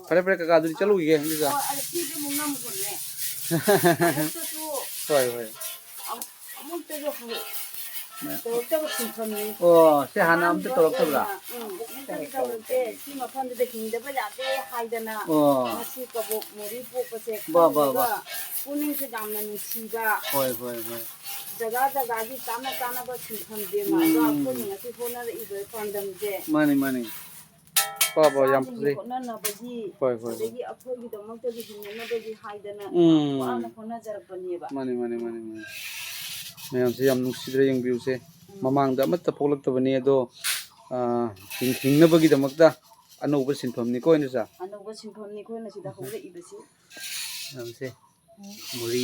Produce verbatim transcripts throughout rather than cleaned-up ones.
ꯐꯔꯦ, ꯐꯔꯦ, ꯀꯀꯥ, ꯑꯗꯨꯗꯤ ꯆꯠꯂꯨꯈꯤꯒꯦ, ꯑꯗꯨꯗꯤ꯫ ꯍꯣꯏ, ꯑꯩ ꯐꯤꯁꯦ ꯑꯃꯨꯛ ꯅꯝꯈ꯭ꯔꯦ꯫ ꯑꯃꯨꯛꯇꯁꯨ ꯍꯣꯏ, ꯍꯣꯏ꯫ ꯑꯃꯨꯛꯇꯁꯨ ꯍꯪ-, ꯇꯧꯔꯛꯇꯕ ꯁꯤꯟꯐꯝꯅꯤ꯫ ꯑꯣ, ꯁꯤ ꯍꯥꯟꯅ ꯑꯝꯇ ꯇꯧꯔꯛꯇꯕ꯭ꯔꯥ? ꯎꯝ, ꯑꯃꯨꯛꯇꯁꯨ ꯇꯧꯔꯛꯇꯦ꯫ ꯁꯤ ꯃꯐꯝꯗꯨꯗ ꯍꯤꯡꯗꯕ ꯌꯥꯗꯦ ꯍꯥꯏꯗꯅ ꯑꯣ꯫ ꯉꯁꯤ ꯀꯕꯣꯛ ꯃꯣꯔꯤ ꯄꯣꯛꯄꯁꯦ ꯕꯥ, ꯕꯥ, ꯕꯥ꯫ ꯈꯪꯉꯒ ꯄꯨꯛꯅꯤꯡꯁꯦ ꯌꯥꯝꯅ ꯅꯨꯡꯁꯤꯕ꯫ ꯍꯣꯏ, ꯍꯣꯏ, ꯍꯣꯏ꯫ ꯖꯒꯥ ꯖꯒꯥꯒꯤ ꯆꯥꯅ ꯆꯥꯅꯕ ꯁꯤꯟꯐꯝꯁꯦ ꯎꯝ꯫ ꯑꯗꯣ ꯑꯩꯈꯣꯏꯅ ꯉꯁꯤ ꯍꯣꯠꯅꯔꯛꯏꯕ ꯄꯥꯟꯗꯝꯁꯦ ꯃꯥꯅꯤ, ꯃꯥꯅꯤ꯫ ꯄꯥ, ꯄꯥ, ꯌꯥꯝ ꯃꯆꯥꯁꯤꯡꯒꯤ ꯐꯖꯩ꯫ ꯍꯣꯠꯅꯅꯕꯒꯤ, ꯍꯣꯏ, ꯍꯣꯏ, ꯍꯣꯏ꯫ ꯑꯗꯒꯤ ꯑꯩꯈꯣꯏꯒꯤꯗꯃꯛꯇꯁꯨ ꯍꯤꯡꯅꯅꯕꯒꯤ ꯍꯥꯏꯗꯅ ꯎꯝ꯫ ꯋꯥꯅ ꯍꯣꯠꯅꯖꯔꯛꯄꯅꯦꯕ꯫ ꯃꯥꯅꯤ, ꯃꯥꯅꯤ, ꯃꯥꯅꯤ, ꯃꯥꯅꯤ꯫ ꯃꯌꯥꯝꯁꯦ ꯌꯥꯝ ꯅꯨꯡꯁꯤꯗ꯭ꯔꯥ, ꯌꯦꯡꯕꯤꯌꯨꯁꯦ꯫ ꯎꯝ꯫ ꯃꯃꯥꯡꯗ ꯑꯃꯠꯇ ꯄꯣꯛꯂꯛꯇꯕꯅꯤ, ꯑꯗꯣ, ꯑ, ꯍꯤꯡ-, ꯍꯤꯡꯅꯕꯒꯤꯗꯃꯛꯇ ꯑꯅꯧꯕ ꯁꯤꯟꯐꯝꯅꯤꯀꯣ, ꯏꯅꯦꯆꯥ? ꯑꯅꯧꯕ ꯁꯤꯟꯐꯝꯅꯤ ꯑꯩꯈꯣꯏꯅ ꯁꯤꯗ ꯍꯧꯔꯛꯏꯕꯁꯤ꯫ ꯃꯌꯥꯝꯁꯦ꯫ ꯎꯝ꯫ ꯃꯣꯔꯤ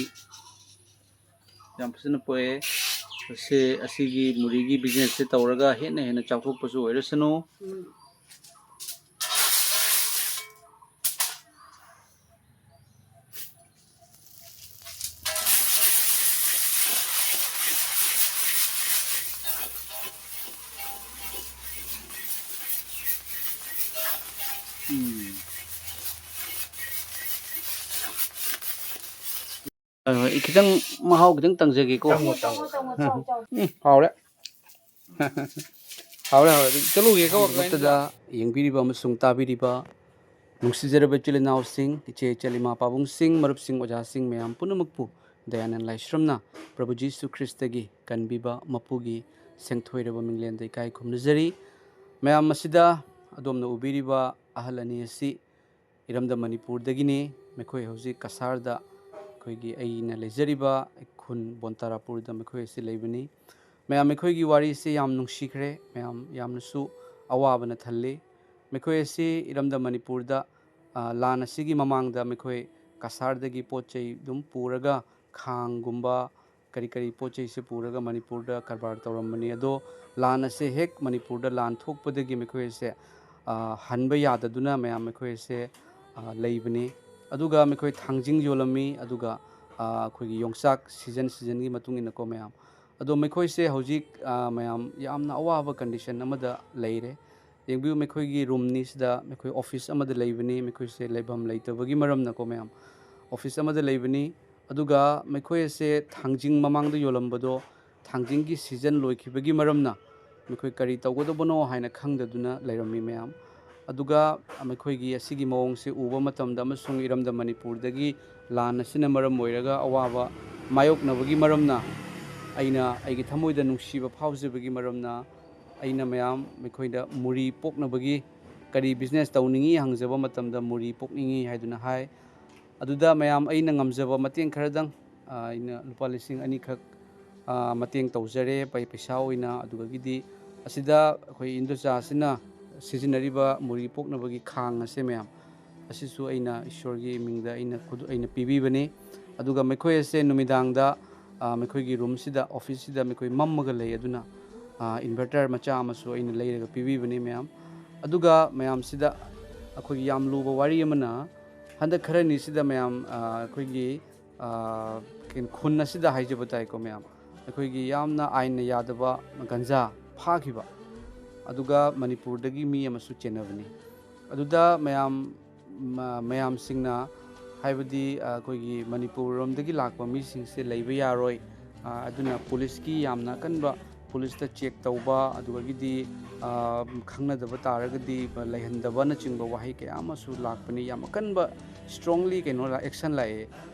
ꯌꯥꯝ ꯐꯖꯅ ꯄꯣꯛꯑꯦ꯫ ꯁꯦ, ꯑꯁꯤꯒꯤ ꯃꯣꯔꯤꯒꯤ business ꯁꯦ ꯇꯧꯔꯒ ꯍꯦꯟꯅ ꯍꯦꯟꯅ ꯆꯥꯎꯊꯣꯛꯄꯁꯨ ꯑꯣꯏꯔꯁꯅꯨ꯫ ꯎꯝ꯫ ꯎꯝ꯫ ꯍꯣꯏ, ꯍꯣꯏ, ꯈꯤꯇꯪ ꯃꯍꯥꯎ ꯈꯤꯇꯪ ꯇꯪꯖꯒꯦꯀꯣ꯫ ꯇꯪꯉꯣ, ꯇꯪꯉꯣ꯫ ꯎꯝ, ꯍꯥꯎꯔꯦ꯫ ꯍꯥꯎꯔꯦ, ꯍꯥꯎꯔꯦ꯫ ꯑꯗꯨꯗꯤ ꯆꯠꯂꯨꯒꯦꯀꯣ, ꯑꯍꯥꯟꯕꯃꯛꯇꯗ ꯌꯦꯡꯕꯤꯔꯤꯕ ꯑꯃꯁꯨꯡ ꯇꯥꯕꯤꯔꯤꯕ ꯅꯨꯡꯁꯤꯖꯔꯕ ꯏꯆꯤꯜ ꯏꯅꯥꯎꯁꯤꯡ, ꯏꯆꯦ ꯏꯆꯜ, ꯏꯃꯥ ꯄꯥꯕꯨꯡꯁꯤꯡ, ꯃꯔꯨꯞꯁꯤꯡ, ꯑꯣꯖꯥꯁꯤꯡ ꯃꯌꯥꯝ ꯄꯨꯝꯅꯃꯛꯄꯨ ꯗꯌꯥꯅꯟꯗ ꯂꯥꯏꯁ꯭ꯔꯝꯅ ꯄ꯭ꯔꯚꯨ ꯖꯤꯁꯨ ꯈ꯭ꯔꯤꯁꯇꯒꯤ ꯀꯟꯕꯤꯕ ꯃꯄꯨꯒꯤ ꯁꯦꯡꯊꯣꯏꯔꯕ ꯃꯤꯡꯂꯦꯟꯗ ꯏꯀꯥꯏ ꯈꯨꯝꯅꯖꯔꯤ꯫ ꯃꯌꯥꯝ ꯑꯁꯤꯗ ꯑꯗꯣꯝꯅ ꯎꯕꯤꯔꯤꯕ ꯑꯍꯜ ꯑꯅꯤ ꯑꯁꯤ ꯏꯔꯝꯗꯝ ꯃꯅꯤꯄꯨꯔꯗꯒꯤꯅꯤ꯫ ꯃꯈꯣꯏ ꯍꯧꯖꯤꯛ ꯀꯁꯥꯔꯗ ꯑꯩꯈꯣꯏꯒꯤ ꯑꯩꯅ ꯂꯩꯖꯔꯤꯕ ꯈꯨꯟ ꯕꯣꯟꯇꯥꯔꯥꯄꯨꯔꯗ ꯃꯈꯣꯏ ꯑꯁꯤ ꯂꯩꯕꯅꯤ꯫ ꯃꯌꯥꯝ, ꯑꯩꯈꯣꯏꯒꯤ ꯋꯥꯔꯤꯁꯤ ꯌꯥꯝ ꯅꯨꯡꯁꯤꯈ꯭ꯔꯦ, ꯃꯌꯥꯝ ꯌꯥꯝꯅꯁꯨ ꯑꯋꯥꯕꯅ ꯊꯜꯂꯤ꯫ ꯃꯈꯣꯏ ꯑꯁꯤ ꯏꯔꯝꯗꯝ ꯃꯅꯤꯄꯨꯔꯗ, ꯑ, ꯂꯥꯟ ꯑꯁꯤꯒꯤ ꯃꯃꯥꯡꯗ ꯃꯈꯣꯏ ꯀꯁꯥꯔꯗꯒꯤ ꯄꯣꯠ ꯆꯩ ꯑꯗꯨꯝ ꯄꯨꯔꯒ ꯈꯥꯡꯒꯨꯝꯕ, ꯀꯔꯤ ꯀꯔꯤ ꯄꯣꯠ ꯆꯩꯁꯦ ꯄꯨꯔꯒ ꯃꯅꯤꯄꯨꯔꯗ ꯀꯔꯕꯥꯔ ꯇꯧꯔꯝꯕꯅꯤ꯫ ꯑꯗꯣ ꯂꯥꯟ ꯑꯁꯦ ꯍꯦꯛ ꯃꯅꯤꯄꯨꯔꯗ ꯂꯥꯟ ꯊꯣꯛꯄꯗꯒꯤ ꯃꯈꯣꯏ ꯑꯁꯦ, ꯑ, ꯍꯟꯕ ꯌꯥꯗꯗꯨꯅ ꯃꯌꯥꯝ ꯃꯈꯣꯏ ꯑꯁꯦ, ꯑ, ꯂꯩꯕꯅꯤ꯫ ꯑꯗꯨꯒ ꯃꯈꯣꯏ ꯊꯥꯡꯖꯤꯡ ꯌꯣꯜꯂꯝꯃꯤ, ꯑꯗꯨꯒ, ꯑ, ꯑꯩꯈꯣꯏꯒꯤ ꯌꯣꯡꯆꯥꯛ season season ꯒꯤ ꯃꯇꯨꯡ ꯏꯟꯅꯀꯣ ꯃꯌꯥꯝ꯫ ꯑꯗꯣ ꯃꯈꯣꯏꯁꯦ ꯍꯧꯖꯤꯛ, ꯑ, ꯃꯌꯥꯝ ꯌꯥꯝꯅ ꯑꯋꯥꯕ condition ꯑꯃꯗ ꯂꯩꯔꯦ꯫ ꯌꯦꯡꯕꯤꯌꯨ, ꯃꯈꯣꯏꯒꯤ ꯔꯨꯝꯅꯤ ꯁꯤꯗ, ꯃꯈꯣꯏ ꯑꯣꯐꯤꯁ ꯑꯃꯗ ꯂꯩꯕꯅꯤ꯫ ꯃꯈꯣꯏꯁꯦ ꯂꯩꯐꯝ ꯂꯩꯇꯕꯒꯤ ꯃꯔꯝꯅꯀꯣ ꯃꯌꯥꯝ, ꯑꯣꯐꯤꯁ ꯑꯃꯗ ꯂꯩꯕꯅꯤ꯫ ꯑꯗꯨꯒ ꯃꯈꯣꯏ ꯑꯁꯦ ꯊꯥꯡꯖꯤꯡ ꯃꯃꯥꯡꯗ ꯌꯣꯜꯂꯝꯕꯗꯣ, ꯊꯥꯡꯖꯤꯡꯒꯤ ꯁꯤꯖꯟ ꯂꯣꯏꯈꯤꯕꯒꯤ ꯃꯔꯝꯅ ꯃꯈꯣꯏ ꯀꯔꯤ ꯇꯧꯒꯗꯕꯅꯣ ꯍꯥꯏꯅ ꯈꯪꯗꯗꯨꯅ ꯂꯩꯔꯝꯃꯤ ꯃꯌꯥꯝ꯫ ꯑꯗꯨꯒ ꯃꯈꯣꯏꯒꯤ ꯑꯁꯤꯒꯤ ꯃꯑꯣꯡꯁꯦ ꯎꯕ ꯃꯇꯝꯗ ꯑꯃꯁꯨꯡ ꯏꯔꯝꯗꯝ ꯃꯅꯤꯄꯨꯔꯗꯒꯤ ꯂꯥꯟ ꯑꯁꯤꯅ ꯃꯔꯝ ꯑꯣꯏꯔꯒ ꯑꯋꯥꯕ ꯃꯥꯌꯣꯛꯅꯕꯒꯤ ꯃꯔꯝꯅ ꯑꯩꯅ ꯑꯩꯒꯤ ꯊꯃꯣꯏꯗ ꯅꯨꯡꯁꯤꯕ ꯐꯥꯎꯖꯕꯒꯤ ꯃꯔꯝꯅ ꯑꯩꯅ ꯃꯌꯥꯝ ꯃꯈꯣꯏꯗ ꯃꯨꯔꯤ ꯄꯣꯛꯅꯕꯒꯤ, ꯀꯔꯤ ꯕꯤꯖꯤꯅꯦꯁ ꯇꯧꯅꯤꯡꯉꯤ ꯍꯪꯖꯕ ꯃꯇꯝꯗ ꯃꯨꯔꯤ ꯄꯣꯛꯅꯤꯡꯉꯤ ꯍꯥꯏꯗꯨꯅ ꯍꯥꯏ꯫ ꯑꯗꯨꯗ ꯃꯌꯥꯝ ꯑꯩꯅ ꯉꯝꯖꯕ ꯃꯇꯦꯡ ꯈꯔꯗꯪ, ꯑ, ꯑꯩꯅ ꯂꯨꯄꯥ ꯂꯤꯁꯤꯡ ꯑꯅꯤꯈꯛ, ꯑ, ꯃꯇꯦꯡ ꯇꯧꯖꯔꯦ, ꯄꯩ-, ꯄꯩꯁꯥ ꯑꯣꯏꯅ꯫ ꯑꯗꯨꯗꯒꯤꯗꯤ ꯑꯁꯤꯗ ꯑꯩꯈꯣꯏ ꯏꯟꯗꯣꯆꯥ ꯑꯁꯤꯅ ꯁꯤꯖꯤꯟꯅꯔꯤꯕ ꯃꯨꯔꯤ ꯄꯣꯛꯅꯕꯒꯤ ꯈꯥꯡ ꯑꯁꯦ ꯃꯌꯥꯝ, ꯑꯁꯤꯁꯨ ꯑꯩꯅ ꯏꯁꯣꯔꯒꯤ ꯏꯃꯤꯡꯗ ꯑꯩꯅ ꯈꯨꯗ-, ꯑꯩꯅ ꯄꯤꯕꯤꯕꯅꯤ꯫ ꯑꯗꯨꯒ ꯃꯈꯣꯏ ꯑꯁꯦ ꯅꯨꯃꯤꯗꯥꯡꯗ, ꯑ, ꯃꯈꯣꯏꯒꯤ ꯔꯨꯝꯁꯤꯗ, ꯑꯣꯐꯤꯁꯁꯤꯗ ꯃꯈꯣꯏ ꯃꯝꯃꯒ ꯂꯩ꯫ ꯑꯗꯨꯅ, ꯑ, ꯏꯟꯚꯔꯇꯔ ꯃꯆꯥ ꯑꯃꯁꯨ ꯑꯩꯅ ꯂꯩꯔꯒ ꯄꯤꯕꯤꯕꯅꯤ ꯃꯌꯥꯝ꯫ ꯑꯗꯨꯒ ꯃꯌꯥꯝꯁꯤꯗ ꯑꯩꯈꯣꯏꯒꯤ ꯌꯥꯝ ꯂꯨꯕ ꯋꯥꯔꯤ ꯑꯃꯅ, ꯍꯟꯗꯛ ꯈꯔꯅꯤꯁꯤꯗ ꯃꯌꯥꯝ, ꯑ, ꯑꯩꯈꯣꯏꯒꯤ, ꯑ, ꯀꯩꯅꯣ, ꯈꯨꯟ ꯑꯁꯤꯗ ꯍꯥꯏꯖꯕ ꯇꯥꯏꯀꯣ ꯃꯌꯥꯝ, ꯑꯩꯈꯣꯏꯒꯤ ꯌꯥꯝꯅ ꯑꯥꯏꯟꯅ ꯌꯥꯗꯕ ꯒꯟꯖꯥ ꯐꯥꯈꯤꯕ, ꯑꯗꯨꯒ ꯃꯅꯤꯄꯨꯔꯗꯒꯤ ꯃꯤ ꯑꯃꯁꯨ ꯆꯦꯟꯅꯕꯅꯤ꯫ ꯑꯗꯨꯗ ꯃꯌꯥꯝ, ꯃ-, ꯃꯌꯥꯝꯁꯤꯡꯅ, ꯍꯥꯏꯕꯗꯤ, ꯑ, ꯑꯩꯈꯣꯏꯒꯤ ꯃꯅꯤꯄꯨꯔ ꯂꯣꯝꯗꯒꯤ ꯂꯥꯛꯄ ꯃꯤꯁꯤꯡꯁꯦ ꯂꯩꯕ ꯌꯥꯔꯣꯏ, ꯑ, ꯑꯗꯨꯅ ꯄꯨꯂꯤꯁꯀꯤ ꯌꯥꯝꯅ ꯑꯀꯟꯕ, ꯄꯨꯂꯤꯁꯇ ꯆꯦꯛ ꯇꯧꯕ, ꯑꯗꯨꯗꯒꯤꯗꯤ, ꯑ, ꯈꯪꯅꯗꯕ ꯇꯥꯔꯒꯗꯤ ꯂꯩꯍꯟꯗꯕꯅꯆꯤꯡꯕ ꯋꯥꯍꯩ ꯀꯌꯥ ꯑꯃꯁꯨ ꯂꯥꯛꯄꯅꯤ꯫ ꯌꯥꯝ ꯑꯀꯟꯕ, ꯏꯁꯇ꯭ꯔꯣꯡꯂꯤ ꯀꯩꯅꯣ, ꯑꯦꯛꯁꯟ ꯂꯥꯛꯑꯦ꯫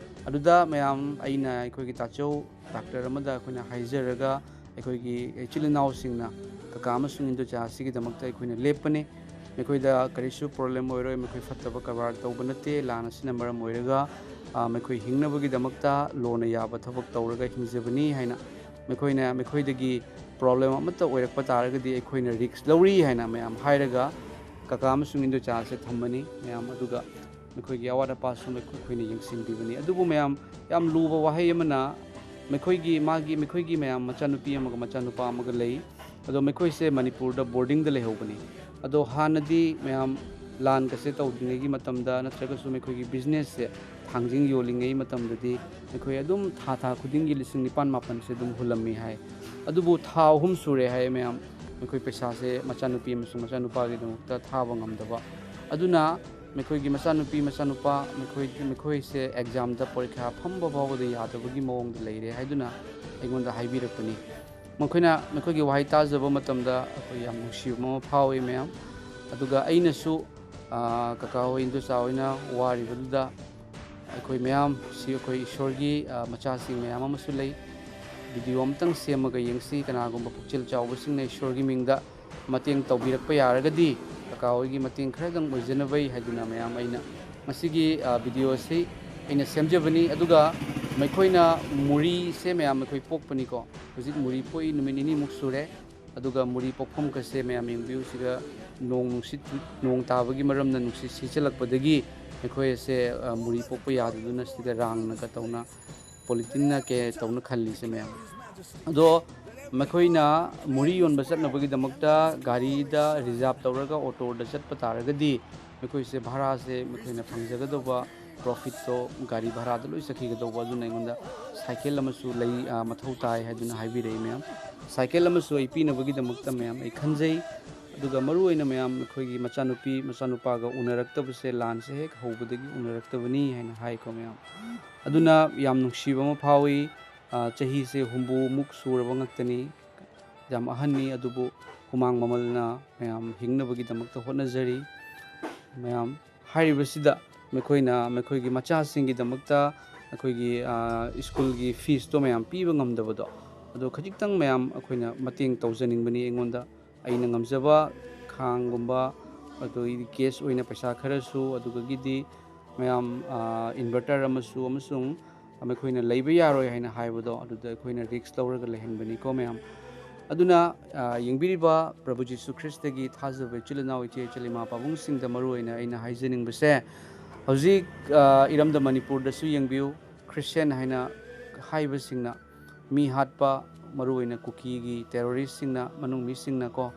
ꯑꯗꯨꯗ ꯃꯌꯥꯝ, ꯑꯩꯅ ꯑꯩꯈꯣꯏꯒꯤ ꯇꯥꯆꯧ ꯗꯥꯛꯇꯔ ꯑꯃꯗ ꯑꯩꯈꯣꯏꯅ ꯍꯥꯏꯖꯔꯒ, ꯑꯩꯈꯣꯏꯒꯤ ꯏꯆꯤꯜ ꯏꯅꯥꯎꯁꯤꯡꯅ ꯀꯀꯥ ꯑꯃꯁꯨꯡ ꯏꯟꯗꯣꯆꯥ ꯑꯁꯤꯒꯤꯗꯃꯛꯇ ꯑꯩꯈꯣꯏꯅ ꯂꯦꯞꯄꯅꯤ꯫ ꯃꯈꯣꯏꯗ ꯀꯔꯤꯁꯨ ꯄ꯭ꯔꯣꯕ꯭ꯂꯦꯝ ꯑꯣꯏꯔꯣꯏ, ꯃꯈꯣꯏ ꯐꯠꯇꯕ ꯀꯔꯕꯥꯔ ꯇꯧꯕ ꯅꯠꯇꯦ꯫ ꯂꯥꯟ ꯑꯁꯤꯅ ꯃꯔꯝ ꯑꯣꯏꯔꯒ, ꯑ, ꯃꯈꯣꯏ ꯍꯤꯡꯅꯕꯒꯤꯗꯃꯛꯇ ꯂꯣꯅ ꯌꯥꯕ ꯊꯕꯛ ꯇꯧꯔꯒ ꯍꯤꯡꯖꯕꯅꯤ ꯍꯥꯏꯅ, ꯃꯈꯣꯏꯅ, ꯃꯈꯣꯏꯗꯒꯤ ꯄ꯭ꯔꯣꯕ꯭ꯂꯦꯝ ꯑꯃꯠꯇ ꯑꯣꯏꯔꯛꯄ ꯇꯥꯔꯒꯗꯤ ꯑꯩꯈꯣꯏꯅ ꯔꯤꯛꯁ ꯂꯧꯔꯤ ꯍꯥꯏꯅ ꯃꯌꯥꯝ ꯍꯥꯏꯔꯒ ꯀꯀꯥ ꯑꯃꯁꯨꯡ ꯏꯟꯗꯣꯆꯥ ꯑꯁꯦ ꯊꯝꯕꯅꯤ ꯃꯌꯥꯝ꯫ ꯑꯗꯨꯒ ꯃꯈꯣꯏꯒꯤ ꯑꯋꯥꯠ ꯑꯄꯥꯁꯨ ꯃꯈꯣꯏ-, ꯑꯩꯈꯣꯏꯅ ꯌꯦꯡꯁꯤꯟꯕꯤꯕꯅꯤ꯫ ꯑꯗꯨꯕꯨ ꯃꯌꯥꯝ, ꯌꯥꯝ ꯂꯨꯕ ꯋꯥꯍꯩ ꯑꯃꯅ, ꯃꯈꯣꯏꯒꯤ, ꯃꯥꯒꯤ, ꯃꯈꯣꯏꯒꯤ ꯃꯌꯥꯝ ꯃꯆꯥꯅꯨꯄꯤ ꯑꯃꯒ ꯃꯆꯥꯅꯨꯄꯥ ꯑꯃꯒ ꯂꯩ꯫ ꯑꯗꯣ ꯃꯈꯣꯏꯁꯦ ꯃꯅꯤꯄꯨꯔꯗ ꯕꯣꯔꯗꯤꯡꯗ ꯂꯩꯍꯧꯕꯅꯤ꯫ ꯑꯗꯣ ꯍꯥꯟꯅꯗꯤ ꯃꯌꯥꯝ ꯂꯥꯟꯒꯁꯦ ꯇꯧꯗ꯭ꯔꯤꯉꯩꯒꯤ ꯃꯇꯝꯗ ꯅꯠꯇ꯭ꯔꯒꯁꯨ ꯃꯈꯣꯏꯒꯤ ꯕꯤꯖꯤꯅꯦꯁꯁꯦ, ꯊꯥꯡꯖꯤꯡ ꯌꯣꯜꯂꯤꯉꯩ ꯃꯇꯝꯗꯗꯤ ꯃꯈꯣꯏ ꯑꯗꯨꯝ ꯊꯥ, ꯊꯥ ꯈꯨꯗꯤꯡꯒꯤ ꯂꯤꯁꯤꯡ ꯅꯤꯄꯥꯟ ꯃꯥꯄꯟꯁꯦ ꯑꯗꯨꯝ ꯍꯨꯜꯂꯝꯃꯤ ꯍꯥꯏ꯫ ꯑꯗꯨꯕꯨ ꯊꯥ ꯑꯍꯨꯝ ꯁꯨꯔꯦ ꯍꯥꯏ ꯃꯌꯥꯝ꯫ ꯃꯈꯣꯏ ꯄꯩꯁꯥꯁꯦ ꯃꯆꯥꯅꯨꯄꯤ ꯑꯃꯁꯨꯡ ꯃꯆꯥꯅꯨꯄꯥꯒꯤꯗꯃꯛꯇ ꯊꯥꯕ ꯉꯝꯗꯕ꯫ ꯑꯗꯨꯅ ꯃꯈꯣꯏꯒꯤ ꯃꯆꯥꯅꯨꯄꯤ ꯃꯆꯥꯅꯨꯄꯥ ꯃꯈꯣꯏ, ꯃꯈꯣꯏꯁꯦ ꯑꯦꯛꯖꯥꯝꯗ ꯄꯔꯤꯈ꯭ꯌꯥ ꯐꯝꯕ ꯐꯥꯎꯕꯗ ꯌꯥꯗꯕꯒꯤ ꯃꯑꯣꯡꯗ ꯂꯩꯔꯦ ꯍꯥꯏꯗꯨꯅ ꯑꯩꯉꯣꯟꯗ ꯍꯥꯏꯕꯤꯔꯛꯄꯅꯤ꯫ ꯃꯈꯣꯏꯅ, ꯃꯈꯣꯏꯒꯤ ꯋꯥꯍꯩ ꯇꯥꯖꯕ ꯃꯇꯝꯗ ꯑꯩꯈꯣꯏ ꯌꯥꯝ ꯅꯨꯡꯁꯤꯕ ꯑꯃ ꯐꯥꯎꯏ ꯃꯌꯥꯝ꯫ ꯑꯗꯨꯒ ꯑꯩꯅꯁꯨ, ꯑ, ꯀꯀꯥ ꯍꯣꯏ, ꯏꯟꯗꯣꯆꯥ ꯍꯣꯏꯅ ꯋꯥꯔꯤꯕꯗꯨꯗ ꯑꯩꯈꯣꯏ ꯃꯌꯥꯝ ꯁꯤ ꯑꯩꯈꯣꯏ ꯏꯁꯣꯔꯒꯤ, ꯑ, ꯃꯆꯥꯁꯤꯡ ꯃꯌꯥꯝ ꯑꯃꯁꯨ ꯂꯩ꯫ ꯚꯤꯗꯤꯑꯣ ꯑꯃꯇꯪ ꯁꯦꯝꯃꯒ ꯌꯦꯡꯁꯤ꯫ ꯀꯅꯥꯒꯨꯝꯕ ꯄꯨꯛꯆꯦꯜ ꯆꯥꯎꯕꯁꯤꯡꯅ ꯏꯁꯣꯔꯒꯤ ꯃꯤꯡꯗ ꯃꯇꯦꯡ ꯇꯧꯕꯤꯔꯛꯄ ꯌꯥꯔꯒꯗꯤ, ꯀꯀꯥ ꯍꯣꯏꯒꯤ ꯃꯇꯦꯡ ꯈꯔꯗꯪ ꯑꯣꯏꯖꯅꯕꯩ ꯍꯥꯏꯗꯨꯅ ꯃꯌꯥꯝ ꯑꯩꯅ ꯉꯁꯤꯒꯤ, ꯑ, ꯚꯤꯗꯤꯑꯣ ꯑꯁꯤ ꯑꯩꯅ ꯁꯦꯝꯖꯕꯅꯤ꯫ ꯑꯗꯨꯒ ꯃꯈꯣꯏꯅ ꯃꯨꯔꯤꯁꯦ ꯃꯌꯥꯝ ꯑꯩꯈꯣꯏ ꯄꯣꯛꯄꯅꯤꯀꯣ꯫ ꯍꯧꯖꯤꯛ ꯃꯨꯔꯤ ꯄꯣꯛꯏ ꯅꯨꯃꯤꯠ ꯅꯤꯅꯤꯃꯨꯛ ꯁꯨꯔꯦ꯫ ꯑꯗꯨꯒ ꯃꯨꯔꯤ ꯄꯣꯛꯐꯝꯒꯁꯦ ꯃꯌꯥꯝ ꯌꯦꯡꯕꯤꯌꯨ꯫ ꯁꯤꯗ ꯅꯣꯡ ꯅꯨꯡꯁꯤꯠ, ꯅꯣꯡ ꯇꯥꯕꯒꯤ ꯃꯔꯝꯅ ꯅꯨꯡꯁꯤꯠ ꯁꯤꯠꯆꯜꯂꯛꯄꯗꯒꯤ ꯑꯩꯈꯣꯏ ꯑꯁꯦ, ꯑ, ꯃꯨꯔꯤ ꯄꯣꯛꯄ ꯌꯥꯗꯗꯨꯅ ꯁꯤꯗ ꯔꯥꯡꯅꯒ ꯇꯧꯅ, ꯄꯣꯂꯤꯊꯤꯟꯅ ꯀꯦ ꯇꯧꯅ ꯈꯜꯂꯤꯁꯦ ꯃꯌꯥꯝ꯫ ꯑꯗꯣ ꯃꯈꯣꯏꯅ ꯃꯨꯔꯤ ꯌꯣꯟꯕ ꯆꯠꯅꯕꯒꯤꯗꯃꯛꯇ ꯒꯥꯔꯤꯗ ꯔꯤꯖꯥꯕ ꯇꯧꯔꯒ ꯑꯣꯇꯣꯗ ꯆꯠꯄ ꯇꯥꯔꯒꯗꯤ ꯃꯈꯣꯏꯁꯦ ꯚꯔꯥꯁꯦ ꯃꯈꯣꯏꯅ ꯐꯪꯖꯒꯗꯧꯕ ꯄ꯭ꯔꯣꯐꯤꯠꯇꯣ ꯒꯥꯔꯤ ꯚꯔꯥꯗ ꯂꯣꯏ ꯆꯠꯈꯤꯒꯗꯧꯕ꯫ ꯑꯗꯨꯅ ꯑꯩꯉꯣꯟꯗ ꯁꯥꯏꯀꯦꯜ ꯑꯃꯁꯨ ꯂꯩ, ꯑ, ꯃꯊꯧ ꯇꯥꯏ ꯍꯥꯏꯗꯨꯅ ꯍꯥꯏꯕꯤꯔꯛꯏ ꯃꯌꯥꯝ꯫ ꯁꯥꯏꯀꯦꯜ ꯑꯃꯁꯨ ꯑꯩ ꯄꯤꯅꯕꯒꯤꯗꯃꯛꯇ ꯃꯌꯥꯝ ꯑꯩ ꯈꯟꯖꯩ꯫ ꯑꯗꯨꯒ ꯃꯔꯨꯑꯣꯏꯅ ꯃꯌꯥꯝ ꯑꯩꯈꯣꯏꯒꯤ ꯃꯆꯥꯅꯨꯄꯤ ꯃꯆꯥꯅꯨꯄꯥꯒ ꯎꯅꯔꯛꯇꯕꯁꯦ ꯂꯥꯟꯁꯦ ꯍꯦꯛ ꯍꯧꯕꯗꯒꯤ ꯎꯅꯔꯛꯇꯕꯅꯤ ꯍꯥꯏꯅ ꯍꯥꯏꯀꯣ ꯃꯌꯥꯝ꯫ ꯑꯗꯨꯅ ꯌꯥꯝ ꯅꯨꯡꯁꯤꯕ ꯑꯃ ꯐꯥꯎꯏ꯫ ꯑ, ꯆꯍꯤꯁꯦ ꯍꯨꯝꯐꯨꯃꯨꯛ ꯁꯨꯔꯕ ꯉꯥꯛꯇꯅꯤ꯫ ꯌꯥꯝ ꯑꯍꯟꯅꯤ, ꯑꯗꯨꯕꯨ ꯍꯨꯃꯥꯡ ꯃꯃꯜꯅ ꯃꯌꯥꯝ ꯍꯤꯡꯅꯕꯒꯤꯗꯃꯛꯇ ꯍꯣꯠꯅꯖꯔꯤ꯫ ꯃꯌꯥꯝ ꯍꯥꯏꯔꯤꯕꯁꯤꯗ ꯃꯈꯣꯏꯅ ꯃꯈꯣꯏꯒꯤ ꯃꯆꯥꯁꯤꯡꯒꯤꯗꯃꯛꯇ ꯑꯩꯈꯣꯏꯒꯤ, ꯑ, ꯁ꯭ꯀꯨꯜꯒꯤ ꯐꯤꯁꯇꯣ ꯃꯌꯥꯝ ꯄꯤꯕ ꯉꯝꯗꯕꯗꯣ, ꯑꯗꯣ ꯈꯖꯤꯛꯇꯪ ꯃꯌꯥꯝ ꯑꯩꯈꯣꯏꯅ ꯃꯇꯦꯡ ꯇꯧꯖꯅꯤꯡꯕꯅꯤ꯫ ꯑꯩꯉꯣꯟꯗ, ꯑꯩꯅ ꯉꯝꯖꯕ ꯈꯥꯡꯒꯨꯝꯕ, ꯑꯗꯨꯗꯒꯤꯗꯤ ꯀꯦꯁ ꯑꯣꯏꯅ ꯄꯩꯁꯥ ꯈꯔꯁꯨ, ꯑꯗꯨꯗꯒꯤꯗꯤ ꯃꯌꯥꯝ, ꯑ, ꯏꯟꯚꯔꯇꯔ ꯑꯃꯁꯨ, ꯑꯃꯁꯨꯡ ꯃꯈꯣꯏꯅ ꯂꯩꯕ ꯌꯥꯔꯣꯏ ꯍꯥꯏꯅ ꯍꯥꯏꯕꯗꯣ, ꯑꯗꯨꯗ ꯑꯩꯈꯣꯏꯅ ꯔꯤꯛꯁ ꯂꯧꯔꯒ ꯂꯩꯍꯟꯕꯅꯤꯀꯣ ꯃꯌꯥꯝ꯫ ꯑꯗꯨꯅ, ꯑ, ꯌꯦꯡꯕꯤꯔꯤꯕ ꯄ꯭ꯔꯚꯨ ꯖꯤꯁꯨ ꯈ꯭ꯔꯤꯁꯇꯒꯤ ꯊꯥꯖꯕ ꯏꯆꯤꯜ ꯏꯅꯥꯎ, ꯏꯆꯦ ꯏꯆꯜ, ꯏꯃꯥ ꯄꯥꯕꯨꯡꯁꯤꯡꯗ ꯃꯔꯨꯑꯣꯏꯅ ꯑꯩꯅ ꯍꯥꯏꯖꯅꯤꯡꯕꯁꯦ, ꯍꯧꯖꯤꯛ, ꯑ, ꯏꯔꯝꯗꯝ ꯃꯅꯤꯄꯨꯔꯗꯁꯨ ꯌꯦꯡꯕꯤꯌꯨ, ꯈ꯭ꯔꯤꯁꯇꯤꯌꯥꯟ ꯍꯥꯏꯅ ꯍꯥꯏꯕꯁꯤꯡꯅ ꯃꯤ ꯍꯥꯠꯄ, ꯃꯔꯨꯑꯣꯏꯅ ꯀꯨꯀꯤꯒꯤ ꯇꯦꯔꯣꯔꯤꯁꯁꯤꯡꯅ, ꯃꯅꯨꯡ ꯃꯤꯁꯤꯡꯅꯀꯣ,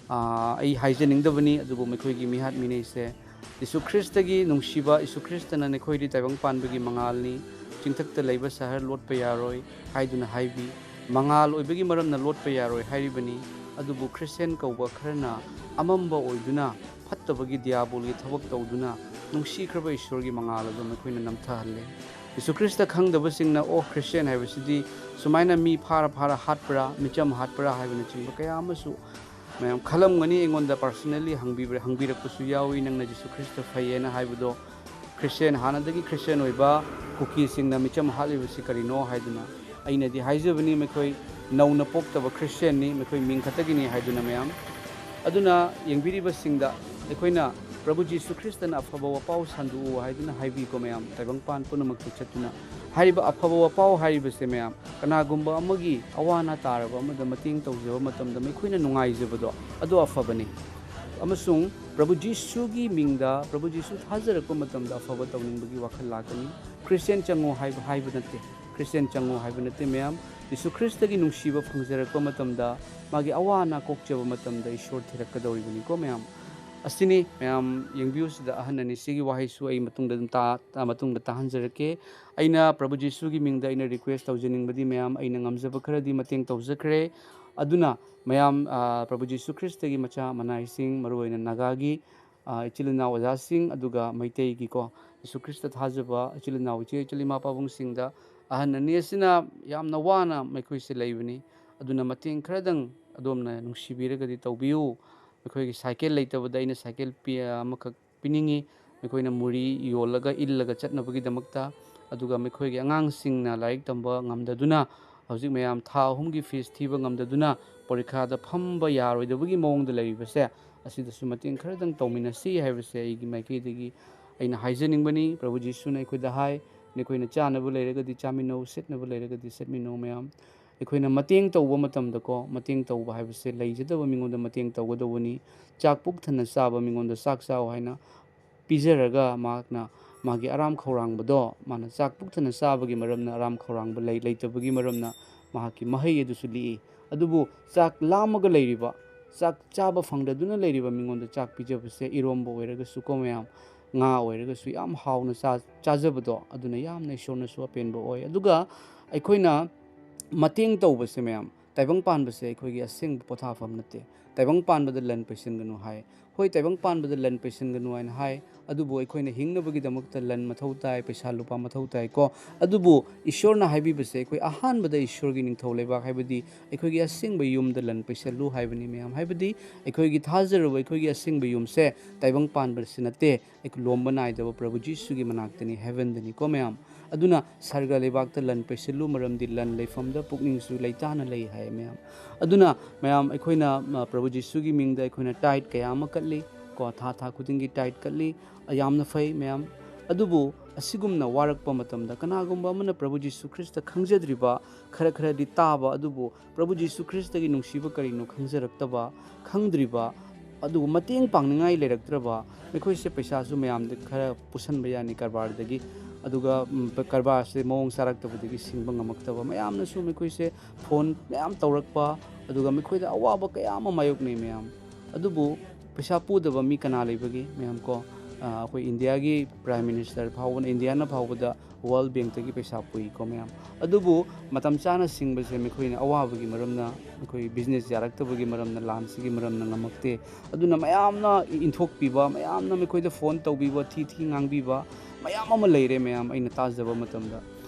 ꯑ, ꯑꯩ ꯍꯥꯏꯖꯅꯤꯡꯗꯕꯅꯤ, ꯑꯗꯨꯕꯨ ꯃꯈꯣꯏꯒꯤ ꯃꯤꯍꯥꯠ ꯃꯤꯅꯩꯁꯦ ꯖꯤꯁꯨ ꯈ꯭ꯔꯤꯁꯇꯒꯤ ꯅꯨꯡꯁꯤꯕ, ꯖꯤꯁꯨ ꯈ꯭ꯔꯤꯁꯇꯅ "ꯅꯈꯣꯏꯗꯤ ꯇꯥꯏꯕꯪ ꯄꯥꯟꯕꯒꯤ ꯃꯉꯥꯜꯅꯤ, ꯆꯤꯡꯊꯛꯇ ꯂꯩꯕ ꯁꯍꯔ ꯂꯣꯠꯄ ꯌꯥꯔꯣꯏ" ꯍꯥꯏꯗꯨꯅ ꯍꯥꯏꯕꯤ꯫ ꯃꯉꯥꯜ ꯑꯣꯏꯕꯒꯤ ꯃꯔꯝꯅ ꯂꯣꯠꯄ ꯌꯥꯔꯣꯏ ꯍꯥꯏꯔꯤꯕꯅꯤ꯫ ꯑꯗꯨꯕꯨ ꯈ꯭ꯔꯤꯁꯇꯤꯌꯥꯟ ꯀꯧꯕ ꯈꯔꯅ ꯑꯃꯝꯕ ꯑꯣꯏꯗꯨꯅ ꯐꯠꯇꯕꯒꯤ ꯗꯤꯌꯥꯕꯣꯜꯒꯤ ꯊꯕꯛ ꯇꯧꯗꯨꯅ ꯅꯨꯡꯁꯤꯈ꯭ꯔꯕ ꯏꯁꯣꯔꯒꯤ ꯃꯉꯥꯜ ꯑꯗꯨ ꯃꯈꯣꯏꯅ ꯅꯝꯊꯍꯜꯂꯦ꯫ ꯖꯤꯁꯨ ꯈ꯭ꯔꯤꯁꯇ ꯈꯪꯗꯕꯁꯤꯡꯅ "ꯑꯣ, ꯈ꯭ꯔꯤꯁꯇꯤꯌꯥꯟ ꯍꯥꯏꯕꯁꯤꯗꯤ ꯁꯨꯃꯥꯏꯅ ꯃꯤ ꯐꯥꯔ ꯐꯥꯔ ꯍꯥꯠꯄ꯭ꯔꯥ, ꯃꯤꯆꯝ ꯍꯥꯠꯄ꯭ꯔꯥ?" ꯍꯥꯏꯕꯅꯆꯤꯡꯕ ꯀꯌꯥ ꯑꯃꯁꯨ ꯃꯌꯥꯝ ꯈꯜꯂꯝꯒꯅꯤ꯫ ꯑꯩꯉꯣꯟꯗ personally ꯍꯪꯕꯤꯕ-, ꯍꯪꯕꯤꯔꯛꯄꯁꯨ ꯌꯥꯎꯏ, "ꯅꯪꯅ ꯖꯤꯁꯨ ꯈ꯭ꯔꯤꯁꯇ ꯐꯩꯌꯦꯅ ꯍꯥꯏꯕꯗꯣ, ꯈ꯭ꯔꯤꯁꯇꯤꯌꯥꯟ, ꯍꯥꯟꯅꯗꯒꯤ ꯈ꯭ꯔꯤꯁꯇꯤꯌꯥꯟ ꯑꯣꯏꯕ ꯀꯨꯀꯤꯁꯤꯡꯅ ꯃꯤꯆꯝ ꯍꯥꯠꯂꯤꯕꯁꯤ ꯀꯔꯤꯅꯣ?" ꯍꯥꯏꯗꯨꯅ꯫ ꯑꯩꯅꯗꯤ ꯍꯥꯏꯖꯕꯅꯤ, ꯃꯈꯣꯏ ꯅꯧꯅ ꯄꯣꯛꯇꯕ ꯈ꯭ꯔꯤꯁꯇꯤꯌꯥꯟꯅꯤ, ꯃꯈꯣꯏ ꯃꯤꯡ ꯈꯛꯇꯒꯤꯅꯤ ꯍꯥꯏꯗꯨꯅ ꯃꯌꯥꯝ꯫ ꯑꯗꯨꯅ ꯌꯦꯡꯕꯤꯔꯤꯕꯁꯤꯡꯗ ꯑꯩꯈꯣꯏꯅ "ꯄ꯭ꯔꯚꯨ ꯖꯤꯁꯨ ꯈ꯭ꯔꯤꯁꯇꯅ ꯑꯐꯕ ꯋꯥꯄꯥꯎ ꯁꯟꯗꯣꯛꯎ" ꯍꯥꯏꯗꯨꯅ ꯍꯥꯏꯕꯤꯀꯣ ꯃꯌꯥꯝ, ꯇꯥꯏꯕꯪꯄꯥꯟ ꯄꯨꯝꯅꯃꯛꯇ ꯆꯠꯇꯨꯅ꯫ ꯍꯥꯏꯔꯤꯕ ꯑꯐꯕ ꯋꯥꯄꯥꯎ ꯍꯥꯏꯔꯤꯕꯁꯦ ꯃꯌꯥꯝ, ꯀꯅꯥꯒꯨꯝꯕ ꯑꯃꯒꯤ ꯑꯋꯥ ꯑꯅꯥ ꯇꯥꯔꯕ ꯑꯃꯗ ꯃꯇꯦꯡ ꯇꯧꯖꯕ ꯃꯇꯝꯗ ꯃꯈꯣꯏꯅ ꯅꯨꯡꯉꯥꯏꯖꯕꯗꯣ, ꯑꯗꯨ ꯑꯐꯕꯅꯤ꯫ ꯑꯃꯁꯨꯡ ꯄ꯭ꯔꯚꯨ ꯖꯤꯁꯨꯒꯤ ꯃꯤꯡꯗ, ꯄ꯭ꯔꯚꯨ ꯖꯤꯁꯨ ꯊꯥꯖꯔꯛꯄ ꯃꯇꯝꯗ ꯑꯐꯕ ꯇꯧꯅꯤꯡꯕꯒꯤ ꯋꯥꯈꯜ ꯂꯥꯛꯀꯅꯤ꯫ ꯈ꯭ꯔꯤꯁꯇꯤꯌꯥꯟ ꯆꯪꯉꯨ ꯍꯥꯏꯕ, ꯍꯥꯏꯕ ꯅꯠꯇꯦ꯫ ꯈ꯭ꯔꯤꯁꯇꯤꯌꯥꯟ ꯆꯪꯉꯨ ꯍꯥꯏꯕ ꯅꯠꯇꯦ ꯃꯌꯥꯝ꯫ ꯖꯤꯁꯨ ꯈ꯭ꯔꯤꯁꯇꯒꯤ ꯅꯨꯡꯁꯤꯕ ꯐꯪꯖꯔꯛꯄ ꯃꯇꯝꯗ ꯃꯥꯒꯤ ꯑꯋꯥ ꯑꯅꯥ ꯀꯣꯛꯆꯕ ꯃꯇꯝꯗ ꯏꯁꯣꯔ ꯊꯤꯔꯛꯀꯗꯧꯔꯤꯕꯅꯤꯀꯣ ꯃꯌꯥꯝ꯫ ꯑꯁꯤꯅꯤ ꯃꯌꯥꯝ ꯌꯦꯡꯕꯤꯌꯨ, ꯁꯤꯗ ꯑꯍꯟ ꯑꯅꯤ꯫ ꯁꯤꯒꯤ ꯋꯥꯍꯩꯁꯨ ꯑꯩ ꯃꯇꯨꯡꯗ ꯑꯗꯨꯝ ꯇꯥ-, ꯇꯥ-, ꯃꯇꯨꯡꯗ ꯇꯥꯍꯟꯖꯔꯛꯀꯦ꯫ ꯑꯩꯅ ꯄ꯭ꯔꯚꯨ ꯖꯤꯁꯨꯒꯤ ꯃꯤꯡꯗ ꯑꯩꯅ request ꯇꯧꯖꯅꯤꯡꯕꯗꯤ ꯃꯌꯥꯝ, ꯑꯩꯅ ꯉꯝꯖꯕ ꯈꯔꯗꯤ ꯃꯇꯦꯡ ꯇꯧꯖꯈ꯭ꯔꯦ꯫ ꯑꯗꯨꯅ ꯃꯌꯥꯝ, ꯑ, ꯄ꯭ꯔꯚꯨ ꯖꯤꯁꯨ ꯈ꯭ꯔꯤꯁꯇꯒꯤ ꯃꯆꯥ ꯃꯅꯥꯏꯁꯤꯡ, ꯃꯔꯨꯑꯣꯏꯅ ꯅꯥꯒꯥꯒꯤ, ꯑ, ꯏꯆꯤꯜ ꯏꯅꯥꯎ ꯑꯣꯖꯥꯁꯤꯡ, ꯑꯗꯨꯒ ꯃꯩꯇꯩꯒꯤꯀꯣ, ꯖꯤꯁꯨ ꯈ꯭ꯔꯤꯁꯇ ꯊꯥꯖꯕ ꯏꯆꯤꯜ ꯏꯅꯥꯎ ꯏꯆꯦ ꯏꯆꯤꯜ ꯏꯃꯥ ꯄꯥꯕꯨꯡꯁꯤꯡꯗ ꯑꯍꯟ ꯑꯅꯤ ꯑꯁꯤꯅ ꯌꯥꯝꯅ ꯋꯥꯅ ꯃꯈꯣꯏꯁꯦ ꯂꯩꯕꯅꯤ꯫ ꯑꯗꯨꯅ ꯃꯇꯦꯡ ꯈꯔꯗꯪ ꯑꯗꯣꯝꯅ ꯅꯨꯡꯁꯤꯕꯤꯔꯒꯗꯤ ꯇꯧꯕꯤꯌꯨ꯫ ꯑꯩꯈꯣꯏꯒꯤ ꯁꯥꯏꯀꯦꯜ ꯂꯩꯇꯕꯗ ꯑꯩꯅ ꯁꯥꯏꯀꯦꯜ ꯄꯤ-, ꯑꯃꯈꯛ ꯄꯤꯅꯤꯡꯉꯤ꯫ ꯑꯩꯈꯣꯏꯅ ꯃꯨꯔꯤ ꯌꯣꯜꯂꯒ ꯏꯜꯂꯒ ꯆꯠꯅꯕꯒꯤꯗꯃꯛꯇ, ꯑꯗꯨꯒ ꯃꯈꯣꯏꯒꯤ ꯑꯉꯥꯡꯁꯤꯡꯅ ꯂꯥꯏꯔꯤꯛ ꯇꯝꯕ ꯉꯝꯗꯗꯨꯅ, ꯍꯧꯖꯤꯛ ꯃꯌꯥꯝ ꯊꯥ ꯑꯍꯨꯝꯒꯤ fees ꯊꯤꯕ ꯉꯝꯗꯗꯨꯅ ꯄꯔꯤꯈꯥꯗ ꯐꯝꯕ ꯌꯥꯔꯣꯏꯗꯕꯒꯤ ꯃꯑꯣꯡꯗ ꯂꯩꯔꯤꯕꯁꯦ, ꯑꯁꯤꯗꯁꯨ ꯃꯇꯦꯡ ꯈꯔꯗꯪ ꯇꯧꯃꯤꯟꯅꯁꯤ ꯍꯥꯏꯕꯁꯦ ꯑꯩꯒꯤ ꯃꯥꯏꯀꯩꯗꯒꯤ ꯑꯩꯅ ꯍꯥꯏꯖꯅꯤꯡꯕꯅꯤ꯫ ꯄ꯭ꯔꯚꯨ ꯖꯤꯁꯨꯅ ꯑꯩꯈꯣꯏꯗ ꯍꯥꯏ, "ꯅꯈꯣꯏꯅ ꯆꯥꯅꯕ ꯂꯩꯔꯒꯗꯤ ꯆꯥꯃꯤꯟꯅꯧ, ꯁꯦꯠꯅꯕ ꯂꯩꯔꯒꯗꯤ ꯁꯦꯠꯃꯤꯟꯅꯧ" ꯃꯌꯥꯝ꯫ ꯑꯩꯈꯣꯏꯅ ꯃꯇꯦꯡ ꯇꯧꯕ ꯃꯇꯝꯗꯀꯣ, ꯃꯇꯦꯡ ꯇꯧꯕ ꯍꯥꯏꯕꯁꯦ ꯂꯩꯖꯗꯕ ꯃꯤꯉꯣꯟꯗ ꯃꯇꯦꯡ ꯇꯧꯒꯗꯧꯕꯅꯤ꯫ ꯆꯥꯛ ꯄꯨꯛ ꯊꯟꯅ ꯆꯥꯕ ꯃꯤꯉꯣꯟꯗ ꯆꯥꯛ ꯆꯥꯎ ꯍꯥꯏꯅ ꯄꯤꯖꯔꯒ ꯃꯍꯥꯛꯅ ꯃꯥꯒꯤ ꯑꯔꯥꯝ ꯈꯧꯔꯥꯡꯕꯗꯣ, ꯃꯥꯅ ꯆꯥꯛ ꯄꯨꯛ ꯊꯟꯅ ꯆꯥꯕꯒꯤ ꯃꯔꯝꯅ, ꯑꯔꯥꯝ ꯈꯧꯔꯥꯡꯕ ꯂꯩ-, ꯂꯩꯇꯕꯒꯤ ꯃꯔꯝꯅ ꯃꯍꯥꯛꯀꯤ ꯃꯍꯩ ꯑꯗꯨꯁꯨ ꯂꯤꯛꯏ꯫ ꯑꯗꯨꯕꯨ ꯆꯥꯛ ꯂꯥꯝꯃꯒ ꯂꯩꯔꯤꯕ, ꯆꯥꯛ ꯆꯥꯕ ꯐꯪꯗꯗꯨꯅ ꯂꯩꯔꯤꯕ ꯃꯤꯉꯣꯟꯗ ꯆꯥꯛ ꯄꯤꯖꯕꯁꯦ, ꯏꯔꯣꯝꯕ ꯑꯣꯏꯔꯒꯁꯨꯀꯣ ꯃꯌꯥꯝ, ꯉꯥ ꯑꯣꯏꯔꯒꯁꯨ ꯌꯥꯝ ꯍꯥꯎꯅ ꯆꯥ-, ꯆꯥꯖꯕꯗꯣ, ꯑꯗꯨꯅ ꯌꯥꯝꯅ ꯏꯁꯣꯔꯅꯁꯨ ꯑꯄꯦꯟꯕ ꯑꯣꯏ꯫ ꯑꯗꯨꯒ ꯑꯩꯈꯣꯏꯅ ꯃꯇꯦꯡ ꯇꯧꯕꯁꯦ ꯃꯌꯥꯝ, ꯇꯥꯏꯕꯪ ꯄꯥꯟꯕꯁꯦ ꯑꯩꯈꯣꯏꯒꯤ ꯑꯁꯦꯡꯕ ꯄꯣꯊꯥꯐꯝ ꯅꯠꯇꯦ꯫ ꯇꯥꯏꯕꯪ ꯄꯥꯟꯕꯗ ꯂꯟ ꯄꯩꯁꯤꯟꯒꯅꯨ ꯍꯥꯏ꯫ ꯍꯣꯏ, ꯇꯥꯏꯕꯪ ꯄꯥꯟꯕꯗ ꯂꯟ ꯄꯩꯁꯤꯟꯒꯅꯨ ꯍꯥꯏꯅ ꯍꯥꯏ, ꯑꯗꯨꯕꯨ ꯑꯩꯈꯣꯏꯅ ꯍꯤꯡꯅꯕꯒꯤꯗꯃꯛꯇ ꯂꯟ ꯃꯊꯧ ꯇꯥꯏ, ꯄꯩꯁꯥ ꯂꯨꯄꯥ ꯃꯊꯧ ꯇꯥꯏꯀꯣ꯫ ꯑꯗꯨꯕꯨ ꯏꯁꯣꯔꯅ ꯍꯥꯏꯕꯤꯕꯁꯦ, ꯑꯩꯈꯣꯏ ꯑꯍꯥꯟꯕꯗ ꯏꯁꯣꯔꯒꯤ ꯅꯤꯡꯊꯧ ꯂꯩꯕꯥꯛ, ꯍꯥꯏꯕꯗꯤ ꯑꯩꯈꯣꯏꯒꯤ ꯑꯁꯦꯡꯕ ꯌꯨꯝꯗ ꯂꯟ ꯄꯩꯁꯤꯜꯂꯨ ꯍꯥꯏꯕꯅꯤ ꯃꯌꯥꯝ꯫ ꯍꯥꯏꯕꯗꯤ ꯑꯩꯈꯣꯏꯒꯤ ꯊꯥꯖꯔꯨꯕ, ꯑꯩꯈꯣꯏꯒꯤ ꯑꯁꯦꯡꯕ ꯌꯨꯝꯁꯦ ꯇꯥꯏꯕꯪ ꯄꯥꯟꯕꯁꯤ ꯅꯠꯇꯦ, ꯑꯩꯈꯣꯏ ꯂꯣꯝꯕ ꯅꯥꯏꯗꯕ ꯄ꯭ꯔꯚꯨ ꯖꯤꯁꯨꯒꯤ ꯃꯅꯥꯛꯇꯅꯤ, ꯍꯦꯚꯦꯟꯗꯅꯤꯀꯣ ꯃꯌꯥꯝ꯫ ꯑꯗꯨꯅ ꯁꯔꯒ ꯂꯩꯕꯥꯛꯇ ꯂꯟ ꯄꯩꯁꯤꯜꯂꯨ, ꯃꯔꯝꯗꯤ ꯂꯟ ꯂꯩꯐꯝꯗ ꯄꯨꯛꯅꯤꯡꯁꯨ ꯂꯩꯇꯥꯅ ꯂꯩ ꯍꯥꯏ ꯃꯌꯥꯝ꯫ ꯑꯗꯨꯅ ꯃꯌꯥꯝ, ꯑꯩꯈꯣꯏꯅ, ꯃ, ꯄ꯭ꯔꯚꯨ ꯖꯤꯁꯨꯒꯤ ꯃꯤꯡꯗ ꯑꯩꯈꯣꯏꯅ ꯇꯥꯏꯠ ꯀꯌꯥ ꯑꯃ ꯀꯠꯂꯤ ꯀꯣ, ꯊꯥ ꯊꯥ ꯈꯨꯗꯤꯡꯒꯤ ꯇꯥꯏꯠ ꯀꯠꯂꯤ, ꯌꯥꯝꯅ ꯐꯩ ꯃꯌꯥꯝ꯫ ꯑꯗꯨꯕꯨ ꯑꯁꯤꯒꯨꯝꯅ ꯋꯥꯔꯛꯄ ꯃꯇꯝꯗ ꯀꯅꯥꯒꯨꯝꯕ ꯑꯃꯅ ꯄ꯭ꯔꯚꯨ ꯖꯤꯁꯨ ꯈ꯭ꯔꯤꯁꯇ ꯈꯪꯖꯗ꯭ꯔꯤꯕ, ꯈꯔ ꯈꯔꯗꯤ ꯇꯥꯕ, ꯑꯗꯨꯕꯨ ꯄ꯭ꯔꯚꯨ ꯖꯤꯁꯨ ꯈ꯭ꯔꯤꯁꯇꯒꯤ ꯅꯨꯡꯁꯤꯕ ꯀꯔꯤꯅꯣ ꯈꯪꯖꯔꯛꯇꯕ, ꯈꯪꯗ꯭ꯔꯤꯕ, ꯑꯗꯨꯒ ꯃꯇꯦꯡ ꯄꯥꯡꯅꯤꯡꯉꯥꯏ ꯂꯩꯔꯛꯇ꯭ꯔꯕ, ꯃꯈꯣꯏꯁꯦ ꯄꯩꯁꯥꯁꯨ ꯃꯌꯥꯝꯗ ꯈꯔ ꯄꯨꯁꯟꯕ ꯌꯥꯅꯤ ꯀꯔꯕꯥꯔꯗꯒꯤ, ꯑꯗꯨꯒ, ꯎꯝ, ꯄ-, ꯀꯔꯕꯥꯔꯁꯦ ꯃꯑꯣꯡ ꯆꯥꯔꯛꯇꯕꯗꯒꯤ ꯁꯤꯡꯕ ꯉꯝꯃꯛꯇꯕ ꯃꯌꯥꯝꯅꯁꯨ ꯃꯈꯣꯏꯁꯦ ꯐꯣꯟ ꯃꯌꯥꯝ ꯇꯧꯔꯛꯄ, ꯑꯗꯨꯒ ꯃꯈꯣꯏꯗ ꯑꯋꯥꯕ ꯀꯌꯥ ꯑꯃ ꯃꯥꯌꯣꯛꯅꯩ ꯃꯌꯥꯝ꯫ ꯑꯗꯨꯕꯨ ꯄꯩꯁꯥ ꯄꯨꯗꯕ ꯃꯤ ꯀꯅꯥ ꯂꯩꯕꯒꯦ ꯃꯌꯥꯝ ꯀꯣ? ꯑ, ꯑꯩꯈꯣꯏ ꯏꯟꯗꯤꯌꯥꯒꯤ ꯄ꯭ꯔꯥꯏꯝ ꯃꯤꯅꯤꯁꯇꯔ ꯐꯥꯎꯕꯅ, ꯏꯟꯗꯤꯌꯥꯅ ꯐꯥꯎꯕꯗ ꯋꯥꯔꯜ ꯕꯦꯡꯛꯇꯒꯤ ꯄꯩꯁꯥ ꯄꯨꯏꯀꯣ ꯃꯌꯥꯝ꯫ ꯑꯗꯨꯕꯨ ꯃꯇꯝ ꯆꯥꯅ ꯁꯤꯡꯕꯁꯦ ꯃꯈꯣꯏꯅ ꯑꯋꯥꯕꯒꯤ ꯃꯔꯝꯅ, ꯑꯩꯈꯣꯏ ꯕꯤꯖꯤꯅꯦꯁ ꯌꯥꯔꯛꯇꯕꯒꯤ ꯃꯔꯝꯅ, ꯂꯥꯟꯁꯤꯒꯤ ꯃꯔꯝꯅ ꯉꯝꯃꯛꯇꯦ꯫ ꯑꯗꯨꯅ ꯃꯌꯥꯝꯅ ꯏꯟꯊꯣꯛꯄꯤꯕ, ꯃꯌꯥꯝꯅ ꯃꯈꯣꯏꯗ ꯐꯣꯟ ꯇꯧꯕꯤꯕ, ꯊꯤ ꯊꯤ ꯉꯥꯡꯕꯤꯕ ꯃꯌꯥꯝ ꯑꯃ ꯂꯩꯔꯦ ꯃꯌꯥꯝ, ꯑꯩꯅ ꯇꯥꯖꯕ ꯃꯇꯝꯗ꯫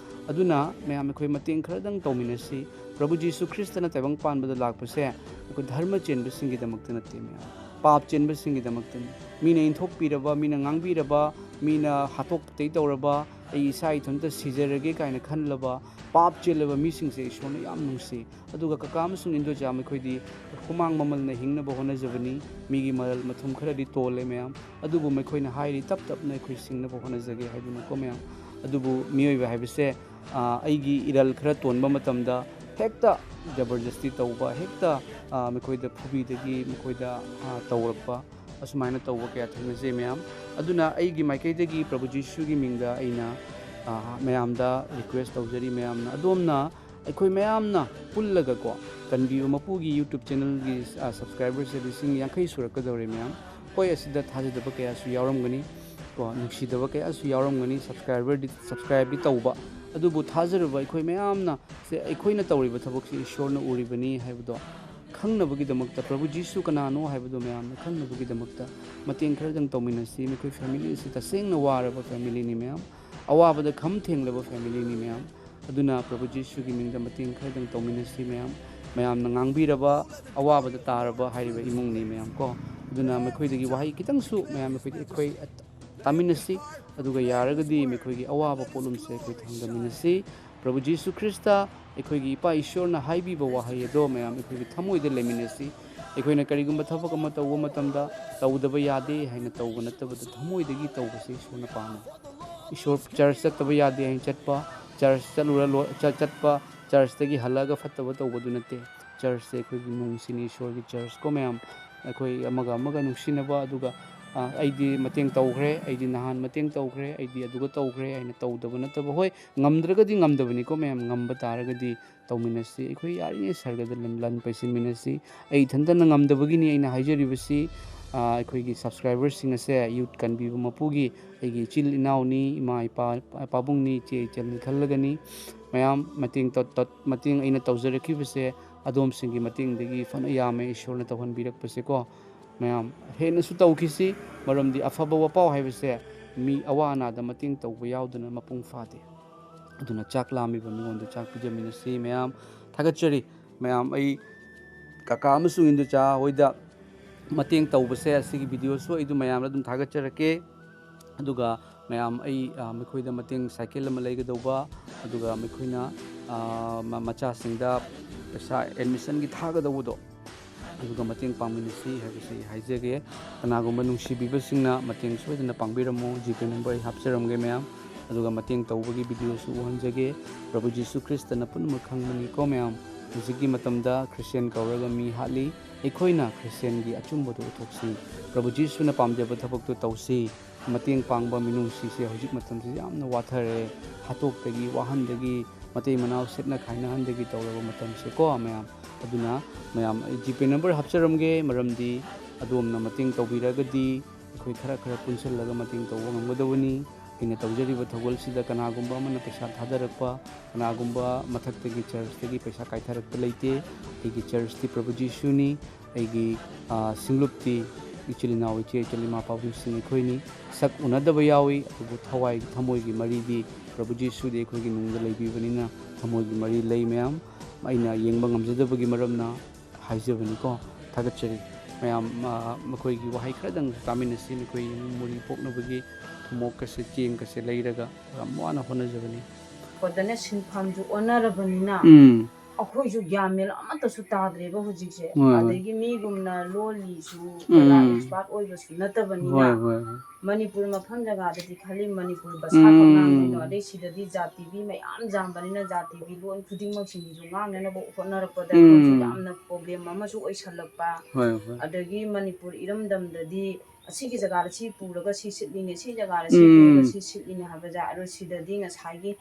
ꯑꯗꯨꯅ ꯃꯌꯥꯝ, ꯑꯩꯈꯣꯏ ꯃꯇꯦꯡ ꯈꯔꯗꯪ ꯇꯧꯃꯤꯟꯅꯁꯤ꯫ ꯄ꯭ꯔꯚꯨ ꯖꯤꯁꯨ ꯈ꯭ꯔꯤꯁꯇꯅ ꯇꯥꯏꯕꯪ ꯄꯥꯟꯕꯗ ꯂꯥꯛꯄꯁꯦ ꯑꯩꯈꯣꯏ ꯙꯔꯃ ꯆꯦꯟꯕꯁꯤꯡꯒꯤꯗꯃꯛꯇ ꯅꯠꯇꯦ ꯃꯌꯥꯝ, ꯄꯥꯞ ꯆꯦꯟꯕꯁꯤꯡꯒꯤꯗꯃꯛꯇꯅꯤ꯫ ꯃꯤꯅ ꯏꯟꯊꯣꯛꯄꯤꯔꯕ, ꯃꯤꯅ ꯉꯥꯡꯕꯤꯔꯕ, ꯃꯤꯅ ꯍꯥꯠꯇꯣꯛ ꯇꯩ ꯇꯧꯔꯕ, ꯑꯩ ꯏꯁꯥ ꯏꯊꯟꯇ ꯁꯤꯖꯔꯒꯦ ꯀꯥꯏꯅ ꯈꯜꯂꯕ, ꯄꯥꯞ ꯆꯦꯜꯂꯕ ꯃꯤꯁꯤꯡꯁꯦ ꯏꯁꯣꯔꯅ ꯌꯥꯝ ꯅꯨꯡꯁꯤ꯫ ꯑꯗꯨꯒ ꯀꯀꯥ ꯑꯃꯁꯨꯡ ꯏꯟꯗꯣꯆꯥ, ꯃꯈꯣꯏꯗꯤ ꯍꯨꯃꯥꯡ ꯃꯃꯜꯅ ꯍꯤꯡꯅꯕ ꯍꯣꯠꯅꯖꯕꯅꯤ꯫ ꯃꯤꯒꯤ ꯃꯔꯜ ꯃꯊꯨꯝ ꯈꯔꯗꯤ ꯇꯣꯜꯂꯦ ꯃꯌꯥꯝ, ꯑꯗꯨꯕꯨ ꯃꯈꯣꯏꯅ ꯍꯥꯏꯔꯤ, "ꯇꯞ ꯇꯞꯅ ꯑꯩꯈꯣꯏ ꯁꯤꯡꯅꯕ ꯍꯣꯠꯅꯖꯒꯦ" ꯍꯥꯏꯗꯨꯅꯀꯣ ꯃꯌꯥꯝ꯫ ꯑꯗꯨꯕꯨ ꯃꯤꯑꯣꯏꯕ ꯍꯥꯏꯕꯁꯦ, ꯑ, ꯑꯩꯒꯤ ꯏꯔꯜ ꯈꯔ ꯇꯣꯟꯕ ꯃꯇꯝꯗ ꯍꯦꯛꯇ ꯖꯕꯔꯗꯁꯇꯤ ꯇꯧꯕ, ꯍꯦꯛꯇ, ꯑ, ꯃꯈꯣꯏꯗ ꯐꯨꯕꯤꯗꯒꯤ ꯃꯈꯣꯏꯗ, ꯑ, ꯇꯧꯔꯛꯄ, ꯑꯁꯨꯃꯥꯏꯅ ꯇꯧꯕ ꯀꯌꯥ ꯊꯦꯡꯅꯖꯩ ꯃꯌꯥꯝ꯫ ꯑꯗꯨꯅ ꯑꯩꯒꯤ ꯃꯥꯏꯀꯩꯗꯒꯤ ꯄ꯭ꯔꯚꯨ ꯖꯤꯁꯨꯒꯤ ꯃꯤꯡꯗ ꯑꯩꯅ, ꯑ, ꯃꯌꯥꯝꯗ ꯔꯤꯀ꯭ꯋꯦꯁ ꯇꯧꯖꯔꯤ, ꯃꯌꯥꯝꯅ, ꯑꯗꯣꯝꯅ, ꯑꯩꯈꯣꯏ ꯃꯌꯥꯝꯅ ꯄꯨꯜꯂꯒꯀꯣ, ꯀꯟꯕꯤꯌꯨ ꯃꯄꯨꯒꯤ YouTube ꯆꯦꯅꯦꯜꯒꯤ, ꯑ, ꯁꯕꯁꯀ꯭ꯔꯥꯏꯕꯔꯁꯦ ꯂꯤꯁꯤꯡ ꯌꯥꯡꯈꯩ ꯁꯨꯔꯛꯀꯗꯧꯔꯦ ꯃꯌꯥꯝ꯫ ꯍꯣꯏ, ꯑꯁꯤꯗ ꯊꯥꯖꯗꯕ ꯀꯌꯥꯁꯨ ꯌꯥꯎꯔꯝꯒꯅꯤ ꯀꯣ, ꯅꯨꯡꯁꯤꯗꯕ ꯀꯌꯥꯁꯨ ꯌꯥꯎꯔꯝꯒꯅꯤ, ꯁꯕꯁꯀ꯭ꯔꯥꯏꯕꯔꯗꯤ, ꯁꯕꯁꯀ꯭ꯔꯥꯏꯕꯇꯤ ꯇꯧꯕ, ꯑꯗꯨꯕꯨ ꯊꯥꯖꯔꯕ ꯑꯩꯈꯣꯏ ꯃꯌꯥꯝꯅ ꯁꯦ ꯑꯩꯈꯣꯏꯅ ꯇꯧꯔꯤꯕ ꯊꯕꯛꯁꯤ ꯏꯁꯣꯔꯅ ꯎꯔꯤꯕꯅꯤ ꯍꯥꯏꯕꯗꯣ ꯈꯪꯅꯕꯒꯤꯗꯃꯛꯇ, ꯄ꯭ꯔꯚꯨ ꯖꯤꯁꯨ ꯀꯅꯥꯅꯣ ꯍꯥꯏꯕꯗꯣ ꯃꯌꯥꯝꯅ ꯈꯪꯅꯕꯒꯤꯗꯃꯛꯇ ꯃꯇꯦꯡ ꯈꯔꯗꯪ ꯇꯧꯃꯤꯟꯅꯁꯤ꯫ ꯃꯈꯣꯏ ꯐꯦꯃꯤꯂꯤ ꯑꯁꯤ ꯇꯁꯦꯡꯅ ꯋꯥꯔꯕ ꯐꯦꯃꯤꯂꯤꯅꯤ ꯃꯌꯥꯝ, ꯑꯋꯥꯕꯗ ꯈꯝ ꯊꯦꯡꯂꯕ ꯐꯦꯃꯤꯂꯤꯅꯤ ꯃꯌꯥꯝ꯫ ꯑꯗꯨꯅ ꯄ꯭ꯔꯚꯨ ꯖꯤꯁꯨꯒꯤ ꯃꯤꯡꯗ ꯃꯇꯦꯡ ꯈꯔꯗꯪ ꯇꯧꯃꯤꯟꯅꯁꯤ ꯃꯌꯥꯝ꯫ ꯃꯌꯥꯝꯅ ꯉꯥꯡꯕꯤꯔꯕ, ꯑꯋꯥꯕꯗ ꯇꯥꯔꯕ ꯍꯥꯏꯔꯤꯕ ꯏꯃꯨꯡꯅꯤ ꯃꯌꯥꯝ ꯀꯣ꯫ ꯑꯗꯨꯅ ꯃꯈꯣꯏꯗꯒꯤ ꯋꯥꯍꯩ ꯈꯤꯇꯪꯁꯨ ꯃꯌꯥꯝ ꯑꯩꯈꯣꯏ, ꯑꯩꯈꯣꯏ ꯇꯥꯃꯤꯟꯅꯁꯤ꯫ ꯑꯗꯨꯒ ꯌꯥꯔꯒꯗꯤ ꯃꯈꯣꯏꯒꯤ ꯑꯋꯥꯕ ꯄꯣꯠꯂꯨꯝꯁꯦ ꯑꯩꯈꯣꯏ ꯊꯥꯡꯗꯃꯤꯟꯅꯁꯤ꯫ ꯄ꯭ꯔꯚꯨ ꯖꯤꯁꯨ ꯈ꯭ꯔꯤꯁꯇ, ꯑꯩꯈꯣꯏꯒꯤ ꯏꯄꯥ ꯏꯁꯣꯔꯅ ꯍꯥꯏꯕꯤꯕ ꯋꯥꯍꯩ ꯑꯗꯣ ꯃꯌꯥꯝ ꯑꯩꯈꯣꯏꯒꯤ ꯊꯃꯣꯏꯗ ꯂꯩꯃꯤꯟꯅꯁꯤ꯫ ꯑꯩꯈꯣꯏꯅ ꯀꯔꯤꯒꯨꯝꯕ ꯊꯕꯛ ꯑꯃ ꯇꯧꯕ ꯃꯇꯝꯗ ꯇꯧꯗꯕ ꯌꯥꯗꯦ ꯍꯥꯏꯅ ꯇꯧꯕ ꯅꯠꯇꯕꯗ ꯊꯃꯣꯏꯗꯒꯤ ꯇꯧꯕꯁꯦ ꯏꯁꯣꯔꯅ ꯄꯥꯝꯃꯤ꯫ ꯏꯁꯣꯔ ꯆꯔꯆ ꯆꯠꯇꯕ ꯌꯥꯗꯦ ꯍꯥꯏꯅ ꯆꯠꯄ, ꯆꯔꯆ ꯆꯠꯂꯨꯔ ꯂꯣ-, ꯆ-, ꯆꯠꯄ, ꯆꯔꯆꯇꯒꯤ ꯍꯜꯂꯛꯑꯒ ꯐꯠꯇꯕ ꯇꯧꯕꯗꯨ ꯅꯠꯇꯦ꯫ ꯆꯔꯆꯁꯦ ꯑꯩꯈꯣꯏꯒꯤ ꯅꯨꯡꯁꯤꯅꯤ, ꯏꯁꯣꯔꯒꯤ ꯆꯔꯆ ꯀꯣ ꯃꯌꯥꯝ꯫ ꯑꯩꯈꯣꯏ ꯑꯃꯒ ꯑꯃꯒ ꯅꯨꯡꯁꯤꯅꯕ, ꯑꯗꯨꯒ, ꯑ, "ꯑꯩꯗꯤ ꯃꯇꯦꯡ ꯇꯧꯈ꯭ꯔꯦ, ꯑꯩꯗꯤ ꯅꯍꯥꯟ ꯃꯇꯦꯡ ꯇꯧꯈ꯭ꯔꯦ, ꯑꯩꯗꯤ ꯑꯗꯨꯒ ꯇꯧꯈ꯭ꯔꯦ" ꯍꯥꯏꯅ ꯇꯧꯗꯕ ꯅꯠꯇꯕ꯫ ꯍꯣꯏ, ꯉꯝꯗ꯭ꯔꯒꯗꯤ ꯉꯝꯗꯕꯅꯤꯀꯣ ꯃꯌꯥꯝ, ꯉꯝꯕ ꯇꯥꯔꯒꯗꯤ ꯇꯧꯃꯤꯟꯅꯁꯤ꯫ ꯑꯩꯈꯣꯏ ꯌꯥꯔꯤꯉꯩ ꯁꯔꯒꯗ ꯂꯟ, ꯂꯟ ꯄꯩꯁꯤꯟꯃꯤꯟꯅꯁꯤ꯫ ꯑꯩ ꯏꯊꯟꯇꯅ ꯉꯝꯗꯕꯒꯤꯅꯤ ꯑꯩꯅ ꯍꯥꯏꯖꯔꯤꯕꯁꯤ꯫ ꯑ, ꯑꯩꯈꯣꯏꯒꯤ ꯁꯕꯁꯀ꯭ꯔꯥꯏꯕꯔꯁꯤꯡ ꯑꯁꯦ ꯌꯨꯠ ꯀꯟꯕꯤꯕ ꯃꯄꯨꯒꯤ ꯑꯩꯒꯤ ꯏꯆꯤꯜ ꯏꯅꯥꯎꯅꯤ, ꯏꯃꯥ ꯏꯄꯥ ꯄꯥꯕꯨꯡꯅꯤ, ꯏꯆꯦ ꯏꯆꯜꯅꯤ ꯈꯜꯂꯒꯅꯤ꯫ ꯃꯌꯥꯝ ꯃꯇꯦꯡ ꯇꯧ-, ꯇꯧ-, ꯃꯇꯦꯡ ꯑꯩꯅ ꯇꯧꯖꯔꯛꯈꯤꯕꯁꯦ ꯑꯗꯣꯝꯁꯤꯡꯒꯤ ꯃꯇꯦꯡꯗꯒꯤ ꯐꯅ ꯌꯥꯝꯃꯦ ꯏꯁꯣꯔꯅ ꯇꯧꯍꯟꯕꯤꯔꯛꯄꯁꯦꯀꯣ꯫ ꯃꯌꯥꯝ ꯍꯦꯟꯅꯁꯨ ꯇꯧꯈꯤꯁꯤ, ꯃꯔꯝꯗꯤ ꯑꯐꯕ ꯋꯥꯄꯥꯎ ꯍꯥꯏꯕꯁꯦ ꯃꯤ ꯑꯋꯥ ꯑꯅꯥꯗ ꯃꯇꯦꯡ ꯇꯧꯕ ꯌꯥꯎꯗꯅ ꯃꯄꯨꯡ ꯐꯥꯗꯦ꯫ ꯑꯗꯨꯅ ꯆꯥꯛ ꯂꯥꯝꯃꯤꯕ ꯃꯤꯉꯣꯟꯗ ꯆꯥꯛ ꯄꯤꯖꯃꯤꯟꯅꯁꯤ꯫ ꯃꯌꯥꯝ ꯊꯥꯒꯠꯆꯔꯤ꯫ ꯃꯌꯥꯝ, ꯑꯩ ꯀꯀꯥ ꯑꯃꯁꯨꯡ ꯏꯟꯗꯣꯆꯥ ꯍꯣꯏꯗ ꯃꯇꯦꯡ ꯇꯧꯕꯁꯦ, ꯑꯁꯤꯒꯤ ꯚꯤꯗꯤꯑꯣꯁꯨ ꯑꯩ ꯑꯗꯨꯝ ꯃꯌꯥꯝꯗ ꯑꯗꯨꯝ ꯊꯥꯒꯠꯆꯔꯛꯀꯦ꯫ ꯑꯗꯨꯒ ꯃꯌꯥꯝ, ꯑꯩ, ꯑ, ꯃꯈꯣꯏꯗ ꯃꯇꯦꯡ, ꯁꯥꯏꯀꯜ ꯑꯃ ꯂꯩꯒꯗꯧꯕ, ꯑꯗꯨꯒ ꯃꯈꯣꯏꯅ, ꯑ, ꯃ-, ꯃꯆꯥꯁꯤꯡꯗ ꯄꯩꯁꯥ ꯑꯦꯗꯃꯤꯁꯟꯒꯤ ꯊꯥꯒꯗꯧꯕꯗꯣ, ꯑꯗꯨꯒ ꯃꯇꯦꯡ ꯄꯥꯡꯃꯤꯟꯅꯁꯤ ꯍꯥꯏꯕꯁꯤ ꯑꯩ ꯍꯥꯏꯖꯒꯦ꯫ ꯀꯅꯥꯒꯨꯝꯕ ꯅꯨꯡꯁꯤꯕꯤꯕꯁꯤꯡꯅ ꯃꯇꯦꯡ ꯁꯣꯏꯗꯅ ꯄꯥꯡꯕꯤꯔꯝꯃꯨ꯫ ꯖꯤꯄꯦ ꯅꯝꯕꯔ ꯑꯩ ꯍꯥꯞꯆꯔꯝꯒꯦ ꯃꯌꯥꯝ꯫ ꯑꯗꯨꯒ ꯃꯇꯦꯡ ꯇꯧꯕꯒꯤ ꯚꯤꯗꯤꯑꯣꯁꯨ ꯎꯍꯟꯖꯒꯦ꯫ ꯄ꯭ꯔꯚꯨ ꯖꯤꯁꯨ ꯈ꯭ꯔꯤꯁꯇꯅ ꯄꯨꯝꯅꯃꯛ ꯈꯪꯕꯅꯤꯀꯣ ꯃꯌꯥꯝ꯫ ꯍꯧꯖꯤꯛꯀꯤ ꯃꯇꯝꯗ ꯈ꯭ꯔꯤꯁꯇꯤꯌꯥꯟ ꯀꯧꯔꯒ ꯃꯤ ꯍꯥꯠꯂꯤ꯫ ꯑꯩꯈꯣꯏꯅ ꯈ꯭ꯔꯤꯁꯇꯤꯌꯥꯟꯒꯤ ꯑꯆꯨꯝꯕꯗꯨ ꯎꯠꯊꯣꯛꯁꯤ꯫ ꯄ꯭ꯔꯚꯨ ꯖꯤꯁꯨꯅ ꯄꯥꯝꯖꯕ ꯊꯕꯛꯇꯨ ꯇꯧꯁꯤ꯫ ꯃꯇꯦꯡ ꯄꯥꯡꯕ ꯃꯤꯅꯨꯡꯁꯤꯁꯦ ꯍꯧꯖꯤꯛ ꯃꯇꯝꯁꯤ ꯌꯥꯝꯅ ꯋꯥꯊꯔꯦ꯫ ꯍꯥꯠꯇꯣꯛꯇꯒꯤ, ꯋꯥꯍꯟꯗꯒꯤ, ꯃꯇꯩ ꯃꯅꯥꯎ ꯁꯦꯠꯅ ꯈꯥꯏꯅꯍꯟꯗꯒꯤ ꯇꯧꯔꯕ ꯃꯇꯝꯁꯦꯀꯣ ꯃꯌꯥꯝ꯫ ꯑꯗꯨꯅ ꯃꯌꯥꯝ, ꯑꯩ ꯖꯤꯄꯦ ꯅꯝꯕꯔ ꯍꯥꯞꯆꯔꯝꯒꯦ, ꯃꯔꯝꯗꯤ ꯑꯗꯣꯝꯅ ꯃꯇꯦꯡ ꯇꯧꯕꯤꯔꯒꯗꯤ ꯑꯩꯈꯣꯏ ꯈꯔ ꯈꯔ ꯄꯨꯟꯁꯤꯜꯂꯒ ꯃꯇꯦꯡ ꯇꯧꯕ ꯉꯝꯒꯗꯕꯅꯤ꯫ ꯑꯩꯅ ꯇꯧꯖꯔꯤꯕ ꯊꯧꯒꯜꯁꯤꯗ ꯀꯅꯥꯒꯨꯝꯕ ꯑꯃꯅ ꯄꯩꯁꯥ ꯊꯥꯗꯔꯛꯄ, ꯀꯅꯥꯒꯨꯝꯕ ꯃꯊꯛꯇꯒꯤ ꯆꯔꯆꯇꯒꯤ ꯄꯩꯁꯥ ꯀꯥꯏꯊꯔꯛꯄ ꯂꯩꯇꯦ꯫ ꯑꯩꯒꯤ ꯆꯔꯆꯇꯤ ꯄ꯭ꯔꯚꯨ ꯖꯤꯁꯨꯅꯤ, ꯑꯩꯒꯤ, ꯑ, ꯁꯤꯡꯂꯨꯞꯇꯤ ꯏꯆꯤꯜ ꯏꯅꯥꯎ, ꯏꯆꯦ ꯏꯆꯜ, ꯏꯃꯥ ꯄꯥꯕꯨꯡꯁꯤꯡ ꯑꯩꯈꯣꯏꯅꯤ꯫ ꯁꯛ ꯎꯅꯗꯕ ꯌꯥꯎꯏ, ꯑꯗꯨꯕꯨ ꯊꯋꯥꯏ, ꯊꯃꯣꯏꯒꯤ ꯃꯔꯤꯗꯤ ꯄ꯭ꯔꯚꯨ ꯖꯤꯁꯨꯗꯤ ꯑꯩꯈꯣꯏꯒꯤ ꯅꯨꯡꯗ ꯂꯩꯕꯤꯕꯅꯤꯅ ꯊꯃꯣꯏꯒꯤ ꯃꯔꯤ ꯂꯩ ꯃꯌꯥꯝ꯫ ꯑꯩꯅ ꯌꯦꯡꯕ ꯉꯝꯖꯗꯕꯒꯤ ꯃꯔꯝꯅ ꯍꯥꯏꯖꯕꯅꯤꯀꯣ꯫ ꯊꯥꯒꯠꯆꯔꯤ꯫ ꯃꯌꯥꯝ, ꯑ, ꯃꯈꯣꯏꯒꯤ ꯋꯥꯍꯩ ꯈꯔꯗꯪ ꯇꯥꯃꯤꯟꯅꯁꯤ꯫ ꯃꯈꯣꯏ ꯏꯃꯨꯡ ꯃꯔꯤ ꯄꯣꯛꯅꯕꯒꯤ ꯊꯨꯝꯃꯣꯛꯀꯁꯦ, ꯆꯦꯡꯒꯁꯦ ꯂꯩꯔꯒ ꯌꯥꯝ ꯋꯥꯅ ꯍꯣꯠꯅꯖꯕꯅꯤ꯫ ꯈꯣꯠꯇꯅ ꯁꯤꯟꯐꯝꯁꯨ ꯑꯣꯟꯅꯔꯕꯅꯤꯅ ꯎꯝ꯫ ꯑꯩꯈꯣꯏꯁꯨ ꯒ꯭ꯌꯥꯟ ꯃꯦꯟ ꯑꯃꯠꯇꯁꯨ ꯇꯥꯗ꯭ꯔꯦꯕ ꯍꯧꯖꯤꯛꯁꯦ꯫ ꯍꯣꯏ, ꯍꯣꯏ꯫ ꯑꯗꯒꯤ ꯃꯤꯒꯨꯝꯅ ꯂꯣꯜꯂꯤꯁꯨ ꯎꯝ꯫ ꯄꯨꯔꯥ expert ꯑꯣꯏꯕꯁꯨ ꯅꯠꯇꯕꯅꯤꯅ꯫ ꯍꯣꯏ, ꯍꯣꯏ, ꯍꯣꯏ꯫ ꯃꯅꯤꯄꯨꯔ ꯃꯐꯝ ꯖꯒꯥꯗꯗꯤ ꯈꯜꯂꯤ ꯃꯅꯤꯄꯨꯔ ꯚꯥꯁꯥ ꯈꯛ ꯎꯝ꯫ ꯉꯥꯡꯗꯣꯏꯅꯣ, ꯑꯗꯩ ꯁꯤꯗꯗꯤ ꯖꯥꯇꯤꯕꯤ ꯃꯌꯥꯝ ꯌꯥꯝꯕꯅꯤꯅ ꯖꯥꯇꯤꯕꯤ ꯂꯣꯟ ꯈꯨꯗꯤꯡꯃꯛꯁꯤꯡꯁꯤꯁꯨ ꯉꯥꯡꯅꯅꯕ ꯍꯣꯠꯅꯔꯛꯄꯗ ꯎꯝ꯫ ꯑꯩꯈꯣꯏꯁꯨ ꯌꯥꯝꯅ problem ꯑꯃꯁꯨ ꯑꯣꯏꯁꯜꯂꯛꯄ꯫ ꯍꯣꯏ, ꯍꯣꯏ꯫ ꯑꯗꯒꯤ ꯃꯅꯤꯄꯨꯔ ꯏꯔꯝꯗꯝꯗꯗꯤ ꯑꯁꯤꯒꯤ ꯖꯒꯥꯗ ꯁꯤ ꯄꯨꯔꯒ ꯁꯤ ꯁꯤꯠꯂꯤꯅꯦ, ꯁꯤ ꯖꯒꯥꯗ ꯁꯤ ꯎꯝ꯫ ꯄꯨꯔꯒ ꯁꯤ ꯁꯤꯠꯂꯤꯅꯦ ꯍꯥꯏꯕꯁꯦ, ꯑꯗꯣ ꯁꯤꯗꯗꯤ ꯉꯁꯥꯏꯒꯤ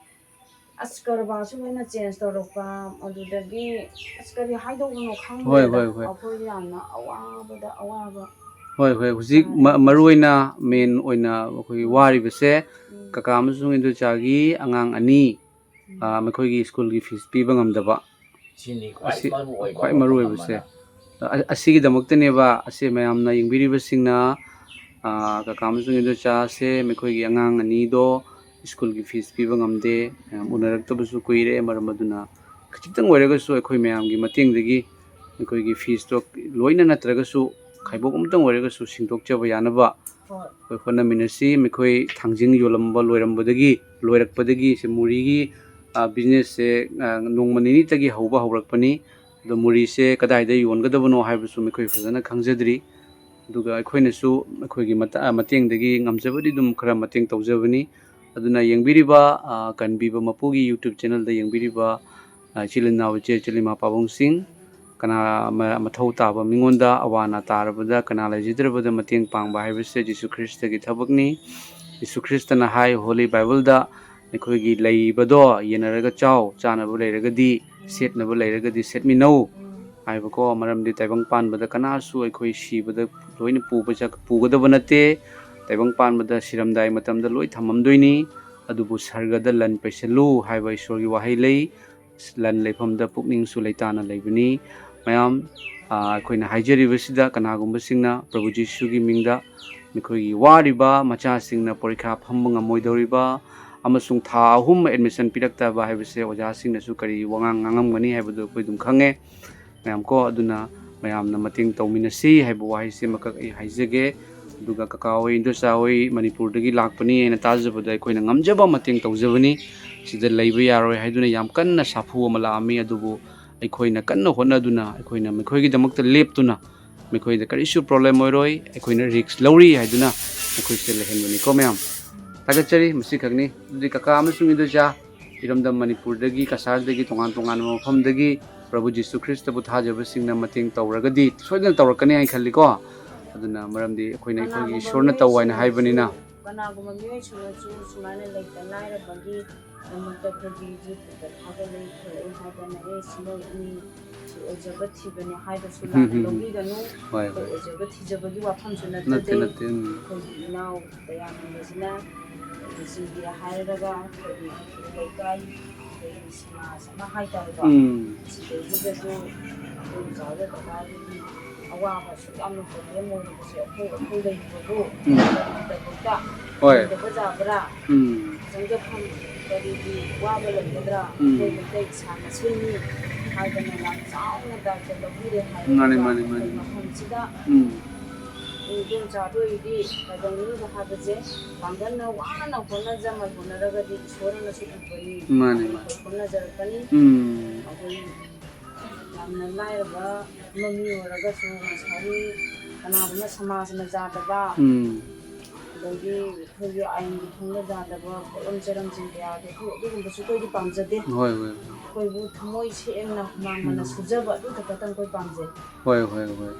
ꯑꯁ ꯀꯔꯕꯥꯔꯁꯨ ꯂꯣꯏꯅ change ꯇꯧꯔꯛꯄ, ꯑꯗꯨꯗꯒꯤ ꯑꯁ ꯀꯔꯤ ꯍꯥꯏꯗꯧꯕꯅꯣ ꯍꯣꯏ, ꯈꯪꯗ꯭ꯔꯦꯗ꯫ ꯍꯣꯏ, ꯍꯣꯏ꯫ ꯑꯩꯈꯣꯏ ꯌꯥꯝꯅ ꯑꯋꯥꯕꯗ ꯑꯋꯥꯕ ꯍꯣꯏ, ꯍꯣꯏ꯫ ꯍꯧꯖꯤꯛ ꯃ-, ꯇꯥꯔꯦ꯫ ꯃꯔꯨ ꯑꯣꯏꯅ main ꯑꯣꯏꯅ ꯑꯩꯈꯣꯏ ꯎꯝ꯫ ꯋꯥꯔꯤꯕꯁꯦ ꯎꯝ꯫ ꯀꯀꯥ ꯑꯃꯁꯨꯡ ꯏꯟꯗꯣꯆꯥꯒꯤ ꯑꯉꯥꯡ ꯑꯅꯤ, ꯎꯝ꯫ ꯑ, ꯃꯈꯣꯏꯒꯤ ꯁ꯭ꯀꯨꯜꯒꯤ fees ꯄꯤꯕ ꯉꯝꯗꯕ꯫ ꯁꯤꯅꯤ ꯈ꯭ꯋꯥꯏ ꯑꯁꯤ ꯃꯔꯨ ꯑꯣꯏꯕ ꯈ꯭ꯋꯥꯏ ꯃꯔꯨ ꯋꯥꯐꯝ ꯑꯣꯏꯕꯁꯦ꯫ ꯑꯃꯅ꯫ ꯑ-, ꯑꯁꯤꯒꯤꯗꯃꯛꯇꯅꯦꯕ ꯑꯁꯤ ꯃꯌꯥꯝꯅ ꯌꯦꯡꯕꯤꯔꯤꯕꯁꯤꯡꯅ, ꯑ, ꯀꯀꯥ ꯑꯃꯁꯨꯡ ꯏꯟꯗꯣꯆꯥꯁꯦ ꯃꯈꯣꯏꯒꯤ ꯑꯉꯥꯡ ꯑꯅꯤꯗꯣ ꯁ꯭ꯀꯨꯜꯒꯤ fees ꯄꯤꯕ ꯉꯝꯗꯦ꯫ ꯃꯌꯥꯝ ꯎꯅꯔꯛꯇꯕꯁꯨ ꯀꯨꯏꯔꯦ꯫ ꯃꯔꯝ ꯑꯗꯨꯅ ꯈꯖꯤꯛꯇꯪ ꯑꯣꯏꯔꯒꯁꯨ ꯑꯩꯈꯣꯏ ꯃꯌꯥꯝꯒꯤ ꯃꯇꯦꯡꯗꯒꯤ ꯃꯈꯣꯏꯒꯤ feesꯇꯣ ꯂꯣꯏꯅ ꯅꯠꯇ꯭ꯔꯒꯁꯨ ꯈꯥꯏꯕꯣꯛ ꯑꯃꯇꯪ ꯑꯣꯏꯔꯒꯁꯨ ꯁꯤꯡꯗꯣꯛꯆꯕ ꯌꯥꯅꯕ ꯍꯣꯏ꯫ ꯑꯩꯈꯣꯏ ꯍꯣꯠꯅꯃꯤꯟꯅꯁꯤ꯫ ꯃꯈꯣꯏ ꯊꯥꯡꯖꯤꯡ ꯌꯣꯜꯂꯝꯕ ꯂꯣꯏꯔꯝꯕꯗꯒꯤ, ꯂꯣꯏꯔꯛꯄꯗꯒꯤ ꯁꯤ ꯃꯨꯔꯤꯒꯤ, ꯑ, businessꯁꯦ, ꯑ, ꯅꯣꯡꯃ ꯅꯤꯅꯤꯇꯒꯤ ꯍꯧꯕ ꯍꯧꯔꯛꯄꯅꯤ꯫ ꯑꯗꯣ ꯃꯨꯔꯤꯁꯦ ꯀꯗꯥꯏꯗ ꯌꯣꯟꯒꯗꯕꯅꯣ ꯍꯥꯏꯕꯁꯨ ꯃꯈꯣꯏ ꯐꯖꯅ ꯈꯪꯖꯗ꯭ꯔꯤ꯫ ꯑꯗꯨꯒ ꯑꯩꯈꯣꯏꯅꯁꯨ ꯑꯩꯈꯣꯏꯒꯤ ꯃꯇ-, ꯑ, ꯃꯇꯦꯡꯗꯒꯤ ꯉꯝꯖꯕꯗꯤ ꯑꯗꯨꯝ ꯈꯔ ꯃꯇꯦꯡ ꯇꯧꯖꯕꯅꯤ꯫ ꯑꯗꯨꯅ ꯌꯦꯡꯕꯤꯔꯤꯕ, ꯑ, ꯀꯟꯕꯤꯕ ꯃꯄꯨꯒꯤ YouTube channelꯗ ꯌꯦꯡꯕꯤꯔꯤꯕ, ꯑ, ꯏꯆꯤꯜ ꯏꯅꯥꯎ, ꯏꯆꯦ ꯏꯆꯜ, ꯏꯃꯥ ꯄꯥꯕꯨꯡꯁꯤꯡ, ꯀꯅꯥ ꯃ-, ꯃꯊꯧ ꯇꯥꯕ ꯃꯤꯉꯣꯟꯗ ꯑꯋꯥ ꯑꯅꯥ ꯇꯥꯔꯕꯗ, ꯀꯅꯥ ꯂꯩꯖꯗ꯭ꯔꯕꯗ ꯃꯇꯦꯡ ꯄꯥꯡꯕ ꯍꯥꯏꯕꯁꯦ ꯖꯤꯁꯨ ꯈ꯭ꯔꯤꯁꯇꯒꯤ ꯊꯕꯛꯅꯤ꯫ ꯖꯤꯁꯨ ꯈ꯭ꯔꯤꯁꯇꯅ ꯍꯥꯏ Holy Bibleꯗ, "ꯅꯈꯣꯏꯒꯤ ꯂꯩꯕꯗꯣ ꯌꯦꯟꯅꯔꯒ ꯆꯥꯎ, ꯆꯥꯅꯕ ꯂꯩꯔꯒꯗꯤ, ꯁꯦꯠꯅꯕ ꯂꯩꯔꯒꯗꯤ ꯁꯦꯠꯃꯤꯟꯅꯧ" ꯍꯥꯏꯕꯀꯣ꯫ ꯃꯔꯝꯗꯤ ꯇꯥꯏꯕꯪ ꯄꯥꯟꯕꯗ ꯀꯅꯥꯁꯨ ꯑꯩꯈꯣꯏ ꯁꯤꯕꯗ ꯂꯣꯏꯅ ꯄꯨꯕ ꯆꯠ-, ꯄꯨꯒꯗꯕ ꯅꯠꯇꯦ꯫ ꯇꯥꯏꯕꯪ ꯄꯥꯟꯕꯗ ꯁꯤꯔꯝꯗꯥꯏ ꯃꯇꯝꯗ ꯂꯣꯏ ꯊꯝꯃꯝꯗꯣꯏꯅꯤ꯫ ꯑꯗꯨꯕꯨ ꯁꯔꯒꯗ ꯂꯟ ꯄꯩꯁꯜꯂꯨ ꯍꯥꯏꯕ ꯏꯁꯣꯔꯒꯤ ꯋꯥꯍꯩ ꯂꯩ꯫ ꯂꯟ ꯂꯩꯐꯝꯗ ꯄꯨꯛꯅꯤꯡꯁꯨ ꯂꯩꯇꯥꯅ ꯂꯩꯕꯅꯤ꯫ ꯃꯌꯥꯝ, ꯑ, ꯑꯩꯈꯣꯏꯅ ꯍꯥꯏꯖꯔꯤꯕꯁꯤꯗ ꯀꯅꯥꯒꯨꯝꯕꯁꯤꯡꯅ ꯄ꯭ꯔꯚꯨ ꯖꯤꯁꯨꯒꯤ ꯃꯤꯡꯗ ꯃꯈꯣꯏꯒꯤ ꯋꯥꯔꯤꯕ ꯃꯆꯥꯁꯤꯡꯅ ꯄꯔꯤꯈꯥ ꯐꯝꯕ ꯉꯝꯃꯣꯏꯗꯧꯔꯤꯕ ꯑꯃꯁꯨꯡ ꯊꯥ ꯑꯍꯨꯝ ꯑꯦꯗꯃꯤꯁꯟ ꯄꯤꯔꯛꯇꯕ ꯍꯥꯏꯕꯁꯦ ꯑꯣꯖꯥꯁꯤꯡꯅꯁꯨ ꯀꯔꯤ ꯋꯥꯉꯥꯡ ꯉꯥꯡꯉꯝꯒꯅꯤ ꯍꯥꯏꯕꯗꯨ ꯑꯩꯈꯣꯏ ꯑꯗꯨꯝ ꯈꯪꯉꯦ꯫ ꯃꯌꯥꯝ ꯀꯣ, ꯑꯗꯨꯅ ꯃꯌꯥꯝꯅ ꯃꯇꯦꯡ ꯇꯧꯃꯤꯟꯅꯁꯤ ꯍꯥꯏꯕ ꯋꯥꯍꯩꯁꯤꯃꯈꯛ ꯑꯩ ꯍꯥꯏꯖꯒꯦ꯫ ꯑꯗꯨꯒ ꯀꯀꯥ ꯍꯣꯏ, ꯏꯟꯗꯣꯆꯥ ꯍꯣꯏ ꯃꯅꯤꯄꯨꯔꯗꯒꯤ ꯂꯥꯛꯄꯅꯤ ꯍꯥꯏꯅ ꯇꯥꯖꯕꯗ ꯑꯩꯈꯣꯏꯅ ꯉꯝꯖꯕ ꯃꯇꯦꯡ ꯇꯧꯖꯕꯅꯤ꯫ ꯁꯤꯗ ꯂꯩꯕ ꯌꯥꯔꯣꯏ ꯍꯥꯏꯗꯨꯅ ꯌꯥꯝ ꯀꯟꯅ ꯁꯥꯐꯨ ꯑꯃ ꯂꯥꯛꯑꯝꯃꯤ, ꯑꯗꯨꯕꯨ ꯑꯩꯈꯣꯏꯅ ꯀꯟꯅ ꯍꯣꯠꯅꯗꯨꯅ ꯑꯩꯈꯣꯏꯅ ꯃꯈꯣꯏꯒꯤꯗꯃꯛꯇ ꯂꯦꯞꯇꯨꯅ ꯃꯈꯣꯏꯗ ꯀꯔꯤꯁꯨ ꯄ꯭ꯔꯣꯕ꯭ꯂꯦꯝ ꯑꯣꯏꯔꯣꯏ, ꯑꯩꯈꯣꯏꯅ ꯔꯤꯛꯁ ꯂꯧꯔꯤ ꯍꯥꯏꯗꯨꯅ ꯃꯈꯣꯏꯁꯤꯗ ꯂꯩꯍꯟꯕꯅꯤꯀꯣ ꯃꯌꯥꯝ꯫ ꯊꯥꯒꯠꯆꯔꯤ꯫ ꯃꯁꯤꯈꯛꯅꯤ꯫ ꯑꯗꯨꯗꯤ ꯀꯀꯥ ꯑꯃꯁꯨꯡ ꯏꯟꯗꯣꯆꯥ, ꯏꯔꯝꯗꯝ ꯃꯅꯤꯄꯨꯔꯗꯒꯤ, ꯀꯁꯥꯔꯗꯒꯤ, ꯇꯣꯉꯥꯟ ꯇꯣꯉꯥꯟꯕ ꯃꯐꯝꯗꯒꯤ ꯄ꯭ꯔꯚꯨ ꯖꯤꯁꯨ ꯈ꯭ꯔꯤꯁꯇꯕꯨ ꯊꯥꯖꯕꯁꯤꯡꯅ ꯃꯇꯦꯡ ꯇꯧꯔꯒꯗꯤ ꯁꯣꯏꯗꯅ ꯇꯧꯔꯛꯀꯅꯤ ꯍꯥꯏꯅ ꯈꯜꯂꯤꯀꯣ꯫ ꯑꯗꯨꯅ ꯃꯔꯝꯗꯤ ꯑꯩꯈꯣꯏꯅ ꯑꯩꯈꯣꯏꯒꯤ ꯀꯅꯥꯒꯨꯝꯕ ꯏꯁꯣꯔꯅ ꯇꯧ ꯍꯥꯏꯅ ꯃꯤꯑꯣꯏꯁꯤꯡꯅꯁꯨ ꯍꯥꯏꯕꯅꯤꯅ꯫ ꯀꯅꯥꯒꯨꯝꯕ ꯃꯤꯑꯣꯏꯁꯤꯡꯅꯁꯨ ꯁꯨꯃꯥꯏꯅ ꯂꯩꯇ ꯂꯥꯏꯔꯕꯒꯤ ꯗꯃꯛꯇ ꯑꯩꯈꯣꯏꯒꯤ ꯌꯨꯇ꯭ꯌꯨꯕꯇ ꯊꯥꯒꯠꯂꯛꯏ ꯈꯣꯠꯂꯛꯏ ꯍꯥꯏꯗꯅ, ꯑꯦ, ꯁꯤ ꯃꯣꯏ ꯃꯤ ꯁꯤ ꯑꯣꯏꯖꯕ ꯊꯤꯕꯅꯦ ꯍꯥꯏꯕꯁꯨ ꯎꯝ, ꯂꯥꯟꯅ ꯎꯝ, ꯎꯝ꯫ ꯂꯧꯕꯤꯒꯅꯨ꯫ ꯍꯣꯏ, ꯑꯩꯈꯣꯏ ꯍꯣꯏ꯫ ꯑꯣꯏꯖꯕ ꯊꯤꯖꯕꯒꯤ ꯋꯥꯐꯝꯁꯨ ꯅꯠꯇꯦ, ꯅꯠꯆꯗꯦ꯫ ꯅꯠꯇꯦ, ꯎꯝ꯫ ꯑꯩꯈꯣꯏꯒꯤ ꯏꯅꯥꯎ ꯀꯌꯥꯅꯕꯁꯤꯅ ꯃꯁꯤꯒꯤ ꯍꯥꯏꯔꯒ ꯑꯩꯈꯣꯏꯒꯤ ꯂꯩꯀꯥꯏ, ꯑꯩꯈꯣꯏꯒꯤ ꯁꯃꯥꯖ ꯑꯃ ꯍꯥꯏꯇꯥꯔꯦꯀꯣ꯫ ꯎꯝ꯫ ꯁꯤꯗꯩꯁꯤꯗꯁꯨ ꯑꯩꯈꯣꯏ ꯑꯣꯖꯥꯒ ꯀꯀꯥꯒꯤ ꯑꯋꯥꯕ ꯁꯨꯛ ꯌꯥꯝꯅ ꯄ꯭ꯔꯣꯕ꯭ꯂꯦꯝ ꯑꯣꯏꯔꯤꯕꯁꯦ ꯑꯩꯈꯣꯏ, ꯑꯩꯈꯣꯏ ꯂꯩꯔꯤꯕꯕꯨ ꯎꯝ꯫ ꯂꯩꯇꯕ ꯍꯣꯏ꯫ ꯂꯩꯇꯕ ꯌꯥꯕ꯭ꯔꯥ? ꯎꯝ꯫ ꯆꯪꯖꯐꯝ ꯀꯔꯤꯒꯤ ꯋꯥꯕ ꯂꯩꯒꯗ꯭ꯔꯥ? ꯎꯝ꯫ ꯑꯩꯈꯣꯏ ꯃꯩꯇꯩ ꯏꯁꯥ ꯃꯁꯦꯟꯅꯤ ꯍꯥꯏꯗꯅ ꯌꯥꯝ ꯆꯥꯎꯅ ꯗꯥꯏꯇ ꯂꯧꯕꯤꯔꯦ ꯍꯥꯏꯕ ꯃꯥꯅꯤ, ꯃꯥꯅꯤ, ꯃꯥꯅꯤ꯫ ꯃꯐꯝꯁꯤꯗ ꯎꯝ꯫ ꯏꯕꯦꯝꯆꯥ ꯑꯗꯨ ꯑꯣꯏꯔꯗꯤ ꯀꯩꯗꯧꯅꯤꯡꯕ ꯍꯥꯏꯕꯁꯦ ꯄꯥꯡꯒꯜꯅ ꯋꯥꯅ ꯍꯣꯠꯅꯖꯃꯟ ꯍꯣꯠꯅꯔꯒꯗꯤ ꯏꯁꯣꯔꯅꯁꯨ ꯎꯕꯅꯤ꯫ ꯃꯥꯅꯤ, ꯃꯥꯅꯤ꯫ ꯑꯩꯈꯣꯏ ꯍꯣꯠꯅꯖꯔꯛꯀꯅꯤ꯫ ꯎꯝ꯫ ꯑꯩꯈꯣꯏ ꯌꯥꯝꯅ ꯂꯥꯏꯔꯕ ꯑꯃ ꯃꯤ ꯑꯣꯏꯔꯒꯁꯨ ꯉꯁꯥꯏꯒꯤ ꯀꯅꯥꯒꯨꯝꯕ ꯁꯃꯥꯖꯅ ꯌꯥꯗꯕ, ꯎꯝ꯫ ꯑꯗꯒꯤ ꯑꯩꯈꯣꯏꯒꯤ ꯑꯥꯏꯟꯒꯤ ꯊꯣꯡꯅ ꯌꯥꯗꯕ ꯄꯣꯠꯂꯝ ꯆꯔꯝꯁꯤꯡ ꯀꯌꯥꯗꯣ ꯑꯩꯈꯣꯏ ꯑꯗꯨꯒꯨꯝꯕꯁꯨ ꯑꯩꯈꯣꯏꯗꯤ ꯄꯥꯝꯖꯗꯦ꯫ ꯍꯣꯏ, ꯍꯣꯏ꯫ ꯑꯩꯈꯣꯏꯕꯨ ꯊꯃꯣꯏ ꯁꯦꯡꯅ ꯍꯨꯃꯥꯡ ꯃꯟꯅ ꯎꯝ꯫ ꯁꯨꯖꯕ ꯑꯗꯨ ꯈꯛꯇꯪ ꯑꯩꯈꯣꯏ ꯄꯥꯝꯖꯩ꯫ ꯍꯣꯏ, ꯍꯣꯏ, ꯍꯣꯏ꯫